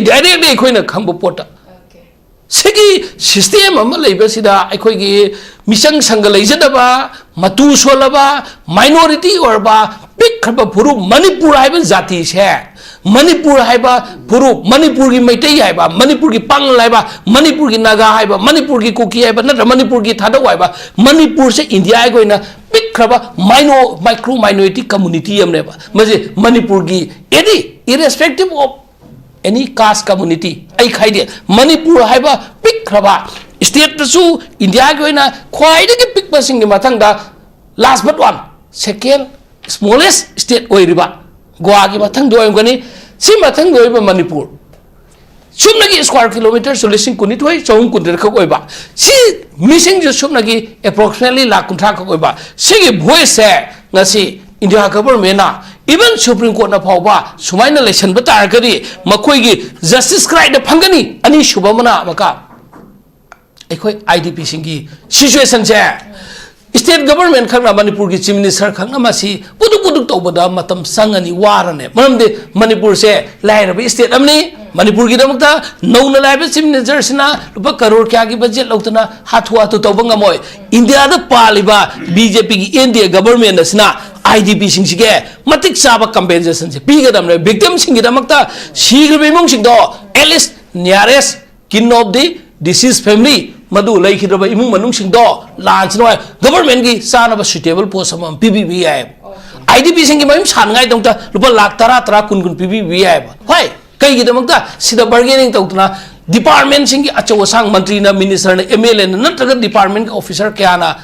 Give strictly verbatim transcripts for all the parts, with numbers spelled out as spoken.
Directly ꯑꯩꯈꯣꯏꯅ ꯈꯪꯕ ꯄꯣꯠꯇ꯫ ꯁꯤꯒꯤ ꯁꯤꯁꯇꯦꯝ ꯑꯃ ꯂꯩꯕꯁꯤꯗ ꯑꯩꯈꯣꯏꯒꯤ ꯃꯤꯆꯪ ꯁꯪꯒ ꯂꯩꯖꯗꯕ, ꯃꯇꯨ ꯁꯣꯜꯂꯕ, ꯃꯥꯏꯅꯣꯔꯤꯇꯤ ꯑꯣꯏꯔꯕ ꯄꯤꯛꯈ꯭ꯔꯕ ꯐꯨꯔꯨꯞ ꯃꯅꯤꯄꯨꯔ ꯍꯥꯏꯕ ꯖꯥꯇꯤꯁꯦ, ꯃꯅꯤꯄꯨꯔ ꯍꯥꯏꯕ ꯐꯨꯔꯨꯞ, ꯃꯅꯤꯄꯨꯔꯒꯤ ꯃꯩꯇꯩ ꯍꯥꯏꯕ, ꯃꯅꯤꯄꯨꯔꯒꯤ ꯄꯥꯉꯜ ꯍꯥꯏꯕ, ꯃꯅꯤꯄꯨꯔꯒꯤ ꯅꯥꯒꯥ ꯍꯥꯏꯕ, ꯃꯅꯤꯄꯨꯔꯒꯤ ꯀꯨꯀꯤ ꯍꯥꯏꯕ, ꯅꯠꯇ꯭ꯔ ꯃꯅꯤꯄꯨꯔꯒꯤ ꯊꯥꯗꯧ ꯍꯥꯏꯕ, ꯃꯅꯤꯄꯨꯔꯁꯦ ꯏꯟꯗꯤꯌꯥꯒꯤ ꯑꯣꯏꯅ ꯄꯤꯛꯈ꯭ꯔꯕ ꯃꯥꯏꯅꯣ ꯃꯥꯏꯀ꯭ꯔꯣ ꯃꯥꯏꯅꯣꯔꯤꯇꯤ ꯀꯝꯃꯨꯅꯤꯇꯤ ꯑꯃꯅꯦꯕ꯫ ꯃꯁꯤ ꯃꯅꯤꯄꯨꯔꯒꯤ ꯑꯦꯅꯤ, irrespective of any caste community, ꯑꯩ ꯈꯥꯏꯗꯦ꯫ ꯃꯅꯤꯄꯨꯔ ꯍꯥꯏꯕ ꯄꯤꯛꯈ꯭ꯔꯕ ꯁ꯭ꯇꯦꯠꯇꯁꯨ ꯏꯟꯗꯤꯌꯥꯒꯤ ꯑꯣꯏꯅ ꯈ꯭ꯋꯥꯏꯗꯒꯤ ꯄꯤꯛꯄꯁꯤꯡꯒꯤ ꯃꯊꯪꯗ last but one, second smallest state ꯑꯣꯏꯔꯤꯕ ꯒꯣꯋꯥꯒꯤ ꯃꯊꯪꯗ ꯑꯣꯏꯔꯝꯒꯅꯤ꯫ ꯁꯤ ꯃꯊꯪꯗ ꯑꯣꯏꯕ ꯃꯅꯤꯄꯨꯔ, ꯁꯨꯞꯅꯒꯤ square kilometre ꯁꯨ ꯂꯤꯁꯤꯡ ꯀꯨꯟꯅꯤꯊꯣꯏ ꯆꯍꯨꯝ ꯀꯨꯟꯇꯔꯦꯠ ꯈꯛ ꯑꯣꯏꯕ꯫ ꯁꯤ ꯃꯤꯁꯤꯡꯁꯨ ꯁꯨꯞꯅꯒꯤ approximately ꯂꯥꯈ ꯀꯨꯟꯊ꯭ꯔꯥ ꯈꯛ ꯑꯣꯏꯕ꯫ ꯁꯤꯒꯤ voice ꯁꯦ ꯉꯁꯤ ꯏꯟꯗꯤꯌꯥ ꯒꯚꯔꯟꯃꯦꯟꯅ, even Supreme Court ꯅ ꯐꯥꯎꯕ ꯁꯨꯃꯥꯏꯅ ꯂꯩꯁꯟꯕ ꯇꯥꯔꯒꯗꯤ ꯃꯈꯣꯏꯒꯤ justice ꯀꯗꯥꯏꯗ ꯐꯪꯒꯅꯤ? ꯑꯅꯤꯁꯨꯕ ꯑꯃꯅ ꯑꯃꯨꯛꯀ ꯑꯩꯈꯣꯏ IDP ꯁꯤꯡꯒꯤ situation ꯁꯦ state government ꯈꯛꯅ, ꯃꯅꯤꯄꯨꯔꯒꯤ Chief Minister ꯈꯛꯅ ꯃꯁꯤ ꯄꯨꯗꯨꯛ ꯄꯨꯗꯨꯛ ꯇꯧꯕꯗ ꯃꯇꯝ ꯆꯪꯉꯅꯤ, ꯋꯥꯔꯅꯤ꯫ ꯃꯔꯝꯗꯤ ꯃꯅꯤꯄꯨꯔꯁꯦ ꯂꯥꯏꯔꯕ state ꯑꯃꯅꯤ꯫ ꯃꯅꯤꯄꯨꯔꯒꯤꯗꯃꯛꯇ ꯅꯧꯅ ꯂꯥꯛꯏꯕ Chief Minister ꯁꯤꯅ ꯂꯨꯄꯥ ꯀꯔꯣꯔ ꯀꯌꯥꯒꯤ budget ꯂꯧꯗꯅ ꯍꯥꯊꯨ ꯍꯥꯊꯨ ꯇꯧꯕ ꯉꯝꯃꯣꯏ꯫ ꯏꯟꯗꯤꯌꯥꯗ ꯄꯥꯜꯂꯤꯕ BJP ꯒꯤ NDA government ꯑꯁꯤꯅ IDP ꯁꯤꯡꯁꯤꯒꯤ ꯃꯇꯤꯛ ꯆꯥꯕ compensation say ꯄꯤꯒꯗꯕꯅꯦ꯫ Victim ꯁꯤꯡꯒꯤꯗꯃꯛꯇ, ꯁꯤꯈ꯭ꯔꯕ ꯏꯃꯨꯡꯁꯤꯡꯗꯣ at least nearest kin of the deceased family, ꯃꯗꯨ ꯂꯩꯈꯤꯗ꯭ꯔꯕ ꯏꯃꯨꯡ ꯃꯅꯨꯡꯁꯤꯡꯗꯣ ꯂꯥꯟꯁꯤꯅ ꯍꯣꯏ government ꯀꯤ ꯆꯥꯅꯕ suitable post ꯑꯃ ꯄꯤꯕꯤꯕ ꯌꯥꯏ꯫ IDP ꯁꯤꯡꯒꯤ ꯃꯌꯨꯝ ꯁꯥꯅꯉꯥꯏꯗꯃꯛꯇ ꯂꯨꯄꯥ ꯂꯥꯈ ꯇꯔꯥ, ꯇꯔꯥ, ꯀꯨꯟ, ꯀꯨꯟ ꯄꯤꯕꯤꯕ ꯌꯥꯏꯕ꯫ ꯍꯣꯏ, ꯀꯩꯒꯤꯗꯃꯛꯇ ꯁꯤꯗ bargaining ꯇꯧꯗꯅ department ꯁꯤꯡꯒꯤ ꯑꯆꯧ ꯑꯁꯥꯡ ꯃꯟꯇ꯭ꯔꯤꯅ, minister ꯅ, MLA ꯅ ꯅꯠꯇ꯭ꯔꯒ department ꯀꯤ officer ꯀꯌꯥꯅ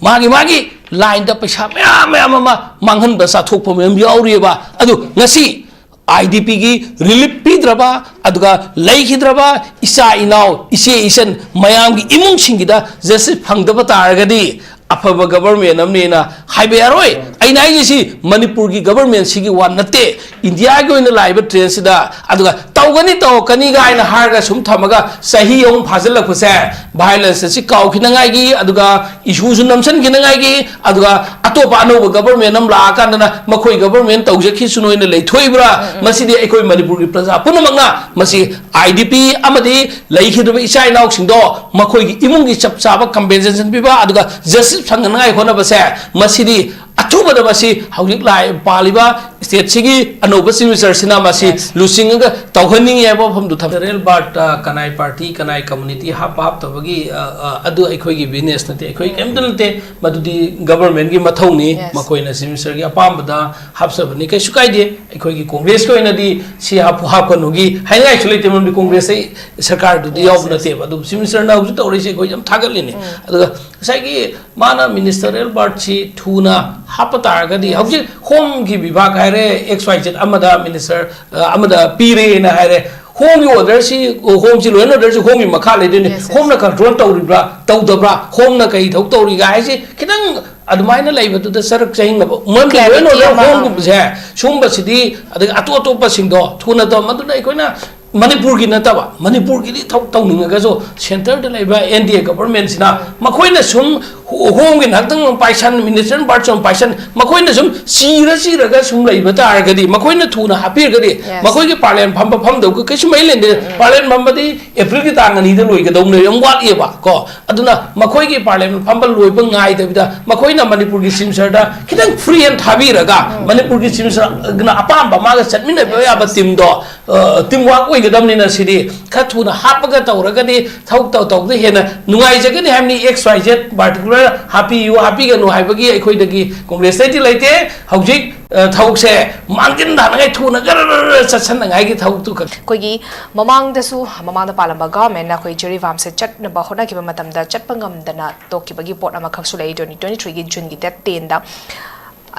ꯃꯥꯒꯤ ꯃꯥꯒꯤ line ꯗ ꯄꯩꯁꯥ ꯃꯌꯥꯝ ꯃꯌꯥꯝ ꯑꯃ ꯃꯥꯡꯍꯟꯕ, ꯆꯥꯊꯣꯛꯄ ꯃꯌꯥꯝ ꯌꯥꯎꯔꯤꯑꯕ꯫ ꯑꯗꯨ ꯉꯁꯤ IDP ꯒꯤ relief ꯄꯤꯗ꯭ꯔꯕ, ꯑꯗꯨꯒ ꯂꯩꯈꯤꯗ꯭ꯔꯕ ꯏꯆꯥ ꯏꯅꯥꯎ, ꯏꯆꯦ ꯏꯆꯟ ꯃꯌꯥꯝꯒꯤ ꯏꯃꯨꯡꯁꯤꯡꯒꯤꯗ justice ꯐꯪꯗꯕ ꯇꯥꯔꯒꯗꯤ ꯑꯐꯕ ꯒꯕꯔꯃꯦꯟ ꯑꯃꯅꯦꯅ ꯍꯥꯏꯕ ꯌꯥꯔꯣꯏ꯫ ꯑꯩꯅ ꯍꯥꯏꯔꯤꯁꯤ ꯃꯅꯤꯄꯨꯔꯒꯤ ꯒꯕꯔꯃꯦꯟꯁꯤꯒꯤ ꯋꯥ ꯅꯠꯇꯦ, ꯏꯟꯗꯤꯌꯥꯒꯤ ꯑꯣꯏꯅ ꯂꯥꯛꯏꯕ ꯇ꯭ꯔꯦꯟꯁꯤꯗ꯫ ꯑꯗꯨꯒ ꯇꯧꯒꯅꯤ ꯇꯧꯔꯛꯀꯅꯤ ꯀꯥꯏꯅ ꯍꯥꯏꯔꯒ ꯁꯨꯝ ꯊꯝꯃꯒ ꯆꯍꯤ ꯑꯍꯨꯝ ꯐꯥꯖꯤꯜꯂꯛꯄꯁꯦ, ꯚꯥꯏꯑꯣꯂꯦꯟꯁ ꯑꯁꯤ ꯀꯥꯎꯈꯤꯅꯉꯥꯏꯒꯤ, ꯑꯗꯨꯒ ꯏꯁꯨꯁꯨ ꯅꯝꯁꯤꯟꯈꯤꯅꯉꯥꯏꯒꯤ, ꯑꯗꯨꯒ ꯑꯇꯣꯞꯄ ꯑꯅꯧꯕ ꯒꯕꯔꯃꯦꯟ ꯑꯃ ꯂꯥꯛꯑꯀꯥꯟꯗꯅ ꯃꯈꯣꯏ ꯒꯕꯔꯃꯦꯟ ꯇꯧꯖꯈꯤꯁꯅꯨ ꯍꯥꯏꯅ ꯂꯩꯊꯣꯛꯏꯕ꯭ꯔꯥ? ꯃꯁꯤꯗꯤ ꯑꯩꯈꯣꯏ ꯃꯅꯤꯄꯨꯔꯒꯤ ꯄ꯭ꯔꯖꯥ ꯄꯨꯝꯅꯃꯛꯅ ꯃꯁꯤ ꯑꯥꯏ ꯗꯤ ꯄꯤ ꯑꯃꯗꯤ ꯂꯩꯈꯤꯗ꯭ꯔꯕ ꯏꯆꯥ ꯏꯅꯥꯎꯁꯤꯡꯗꯣ ꯃꯈꯣꯏꯒꯤ ꯏꯃꯨꯡꯒꯤ ꯆꯞ ꯆꯥꯕ ꯀꯝꯄꯦꯟꯁꯦꯁꯟ ꯄꯤꯕ, ꯑꯗꯨꯒ ꯖꯁꯇꯤꯁ ꯐꯪꯅꯉꯥꯏ ꯍꯣꯠꯅꯕꯁꯦ, ꯃꯁꯤꯗꯤ ꯑꯊꯨꯕꯗ ꯃꯁꯤ ꯍꯧꯖꯤꯛ ꯂꯥꯛꯏ-, ꯄꯥꯜꯂꯤꯕ ꯁ꯭ꯇꯦꯠꯁꯤꯒꯤ ꯑꯅꯧꯕ ꯆꯤꯐ ꯃꯤꯅꯤꯁꯇꯔꯁꯤꯅ ꯃꯁꯤ Yes. ꯂꯨꯆꯤꯡꯉꯒ ꯇꯧꯍꯟꯅꯤꯡꯉꯤ ꯍꯥꯏꯕ ꯋꯥꯐꯝꯗꯨ ꯊꯝꯖꯩ꯫ ꯔꯦꯜ ꯕꯥꯔꯠꯇ ꯀꯅꯥꯏ ꯄꯥꯔꯇꯤ, ꯀꯅꯥꯏ ꯀꯝꯃꯨꯅꯤꯇꯤ ꯍꯥꯞꯄ ꯍꯥꯞꯇꯕꯒꯤ, ꯑ, ꯑ, ꯑꯗꯨ ꯑꯩꯈꯣꯏꯒꯤ ꯕꯤꯖꯤꯅꯦꯁ ꯅꯠꯇꯦ, ꯑꯩꯈꯣꯏ ꯀꯩꯝꯇ ꯅꯠꯇꯦ꯫ ꯃꯗꯨꯗꯤ ꯒꯕꯔꯃꯦꯟꯒꯤ ꯃꯊꯧꯅꯤ꯫ Yes. ꯃꯈꯣꯏꯅ ꯆꯤꯐ ꯃꯤꯅꯤꯁꯇꯔꯒꯤ ꯑꯄꯥꯝꯕꯗ ꯍꯥꯞꯆꯕꯅꯤ, ꯀꯩꯁꯨ ꯀꯥꯏꯗꯦ꯫ ꯑꯩꯈꯣꯏꯒꯤ ꯀꯣꯡꯒ꯭ꯔꯦꯁꯀꯤ ꯑꯣꯏꯅꯗꯤ ꯁꯤ ꯍꯥꯞꯄꯨ ꯍꯥꯞꯀꯅꯨꯒꯤ ꯍꯥꯏꯅꯤꯡꯉꯥꯏꯁꯨ ꯂꯩꯇꯦ, ꯃꯔꯝꯗꯤ ꯀꯣꯡꯒ꯭ꯔꯦꯁꯇ ꯁꯔꯀꯥꯔꯗꯨꯗꯤ Yes, ꯌꯥꯎꯕ yes. ꯅꯠꯇꯦꯕ꯫ ꯑꯗꯨ ꯆꯤꯐ ꯃꯤꯅꯤꯁꯇꯔꯅ ꯍꯧꯖꯤꯛ ꯇꯧꯔꯛꯏꯁꯦ ꯑꯩꯈꯣꯏ ꯌꯥꯝ ꯊꯥꯒꯠꯂꯤꯅꯤ꯫ ꯑꯗꯨꯒ ꯉꯁꯥꯏꯒꯤ ꯃꯥꯅ ꯃꯤꯅꯤꯁꯇꯔꯤꯌꯦꯜ ꯕꯥꯔꯠꯁꯤ ꯊꯨꯅ ꯍꯥꯞꯄ ꯇꯥꯔꯒꯗꯤ, ꯍꯧꯖꯤꯛ ꯍꯣꯝꯒꯤ ꯕꯤꯚꯥꯒ ꯍꯥꯏꯔꯦ, ꯑꯦꯛꯁ ꯋꯥꯏ ꯖꯦꯠ ꯑꯃꯗ ꯃꯤꯅꯤꯁꯇꯔ, ꯑ, ꯑꯃꯗ ꯄꯤꯔꯦꯅ ꯍꯥꯏꯔꯦ, ꯍꯣꯝꯒꯤ ꯑꯣꯔꯗꯔꯁꯤ, ꯍꯣꯝꯁꯤ, ꯂꯣ ꯑꯦꯟ ꯑꯣꯔꯗꯔꯁꯤ ꯍꯣꯝꯒꯤ ꯃꯈꯥ ꯂꯩꯗꯣꯏꯅꯤ꯫ Yes, yes. ꯍꯣꯝꯅ ꯀꯟꯇ꯭ꯔꯣꯜ ꯇꯧꯔꯤꯕ꯭ꯔꯥ, ꯇꯧꯗꯕ꯭ꯔꯥ, ꯍꯣꯝꯅ ꯀꯩ ꯊꯕꯛ ꯇꯧꯔꯤꯒ ꯍꯥꯏꯁꯤ ꯈꯤꯇꯪ ꯑꯗꯨꯃꯥꯏꯅ ꯂꯩꯕꯗꯨꯗ ꯆꯔꯛ ꯆꯍꯤꯡꯅꯕ꯫ ꯃꯔꯝꯗꯤ ꯂꯣ ꯑꯦꯟ Clarity ꯑꯣꯔꯗꯔ ꯑꯃ, ꯍꯣꯝꯒꯨꯝꯕꯁꯦ, ꯁꯨꯝꯕꯁꯤꯗꯤ, ꯑꯗꯒꯤ ꯑꯇꯣꯞ ꯑꯇꯣꯞꯄꯁꯤꯡꯗꯣ ꯊꯨꯅ ꯇꯧ-, ꯃꯗꯨꯅ ꯑꯩꯈꯣꯏꯅ ꯃꯅꯤꯄꯨꯔꯒꯤ ꯅꯠꯇꯕ, ꯃꯅꯤꯄꯨꯔꯒꯤꯗꯤ ꯊꯕꯛ ꯇꯧꯅꯤꯡꯉꯒꯁꯨ ꯁꯦꯟꯇꯔꯗ ꯂꯩꯕ ꯑꯦꯟ ꯗꯤ ꯑꯦ ꯒꯕꯔꯃꯦꯟꯁꯤꯅ ꯃꯈꯣꯏꯅ ꯁꯨꯝ ꯍꯣ-, ꯍꯣꯝꯒꯤ ꯉꯥꯏꯍꯥꯛꯇꯪ ꯄꯥꯏꯁꯟ, ꯃꯤꯅꯤꯁꯇꯔ ꯕꯥꯔꯠꯁꯨ ꯄꯥꯏꯁꯟ, ꯃꯈꯣꯏꯅ ꯁꯨꯝ ꯆꯤꯔ ꯆꯤꯔꯒ ꯁꯨꯝ ꯂꯩꯕ ꯇꯥꯔꯒꯗꯤ, ꯃꯈꯣꯏꯅ ꯊꯨꯅ ꯍꯥꯞꯄꯤꯔꯒꯗꯤ, Yes. ꯃꯈꯣꯏꯒꯤ ꯄꯥꯔꯂꯤꯌꯥꯃꯦꯟ ꯐꯝꯕ ꯐꯝꯗꯕ ꯀꯩꯁꯨ ꯃꯔꯤ ꯂꯩꯅꯗꯦ꯫ ꯄꯥꯔꯂꯤꯌꯥꯃꯦꯟ ꯐꯝꯕꯗꯤ ꯑꯦꯄ꯭ꯔꯤꯜꯒꯤ ꯇꯥꯡ ꯑꯅꯤꯗ ꯂꯣꯏꯒꯗꯧꯅꯦ, ꯌꯥꯝ ꯋꯥꯠꯂꯤꯑꯕ ꯀꯣ꯫ ꯑꯗꯨꯅ ꯃꯈꯣꯏꯒꯤ ꯄꯥꯔꯂꯤꯌꯥꯃꯦꯟ ꯐꯝꯕ ꯂꯣꯏꯕ ꯉꯥꯏꯗꯕꯤꯗ ꯃꯈꯣꯏꯅ ꯃꯅꯤꯄꯨꯔꯒꯤ ꯆꯤꯐ ꯃꯤꯅꯤꯁꯇꯔꯗ ꯈꯤꯇꯪ ꯐ꯭ꯔꯤ ꯍꯦꯟ ꯊꯥꯕꯤꯔꯒ, ꯃꯅꯤꯄꯨꯔꯒꯤ ꯆꯤꯐ ꯃꯤꯅꯤꯁꯇꯔꯅ ꯑꯄꯥꯝꯕ ꯃꯥꯒ ꯆꯠꯃꯤꯟꯅꯕ Yes, ꯌꯥꯕ yes. ꯇꯤꯝꯗꯣ, ꯑ, ꯇꯤꯝ ꯋꯥꯔꯛ ꯑꯣꯏꯒꯗꯕꯅꯤꯅ ꯁꯤꯗꯤ ꯈꯔ ꯊꯨꯅ ꯍꯥꯞꯄꯒ ꯇꯧꯔꯒꯗꯤ ꯊꯕꯛ ꯇꯧ-, ꯇꯧꯕꯗ ꯍꯦꯟꯅ ꯅꯨꯡꯉꯥꯏꯖꯒꯅꯤ ꯍꯥꯏꯕꯅꯤ꯫ ꯑꯦꯛꯁ ꯋꯥꯏ ꯖꯦꯠ ꯄꯥꯔꯇꯤꯀꯨꯂꯔ ꯍꯥꯞꯄꯤꯌꯨ, ꯍꯥꯞꯄꯤꯒꯅꯨ ꯍꯥꯏꯕꯒꯤ ꯑꯩꯈꯣꯏꯗꯒꯤ ꯀꯣꯡꯒ꯭ꯔꯦꯁꯇꯩꯗꯤ ꯂꯩꯇꯦ꯫ ꯍꯧꯖꯤꯛ, ꯑ, ꯊꯕꯛꯁꯦ ꯃꯥꯡꯖꯤꯟ ꯊꯥꯅꯉꯥꯏ ꯊꯨꯅ ꯒꯔ ꯒꯔ ꯒꯔ ꯆꯠꯁꯟꯅꯉꯥꯏꯒꯤ ꯊꯕꯛꯇꯨ ꯈꯛ꯫ ꯑꯩꯈꯣꯏꯒꯤ ꯃꯃꯥꯡꯗꯁꯨ, ꯃꯃꯥꯡꯗ ꯄꯥꯜꯂꯝꯕ ꯒꯚꯔꯟꯃꯦꯟꯠꯅ ꯑꯩꯈꯣꯏ ꯖꯤꯔꯤꯕꯥꯝꯁꯦ ꯆꯠꯅꯕ ꯍꯣꯠꯅꯈꯤꯕ ꯃꯇꯝꯗ ꯆꯠꯄ ꯉꯝꯗꯅ ꯇꯣꯛꯈꯤꯕꯒꯤ ꯄꯣꯠ ꯑꯃꯈꯛꯁꯨ ꯂꯩ, ꯇ꯭ꯋꯦꯟꯇꯤ ꯇ꯭ꯋꯦꯟꯇꯤ ꯊ꯭ꯔꯤꯒꯤ ꯖꯨꯟꯒꯤ ꯗꯦꯠ ꯇꯦꯟꯗ꯫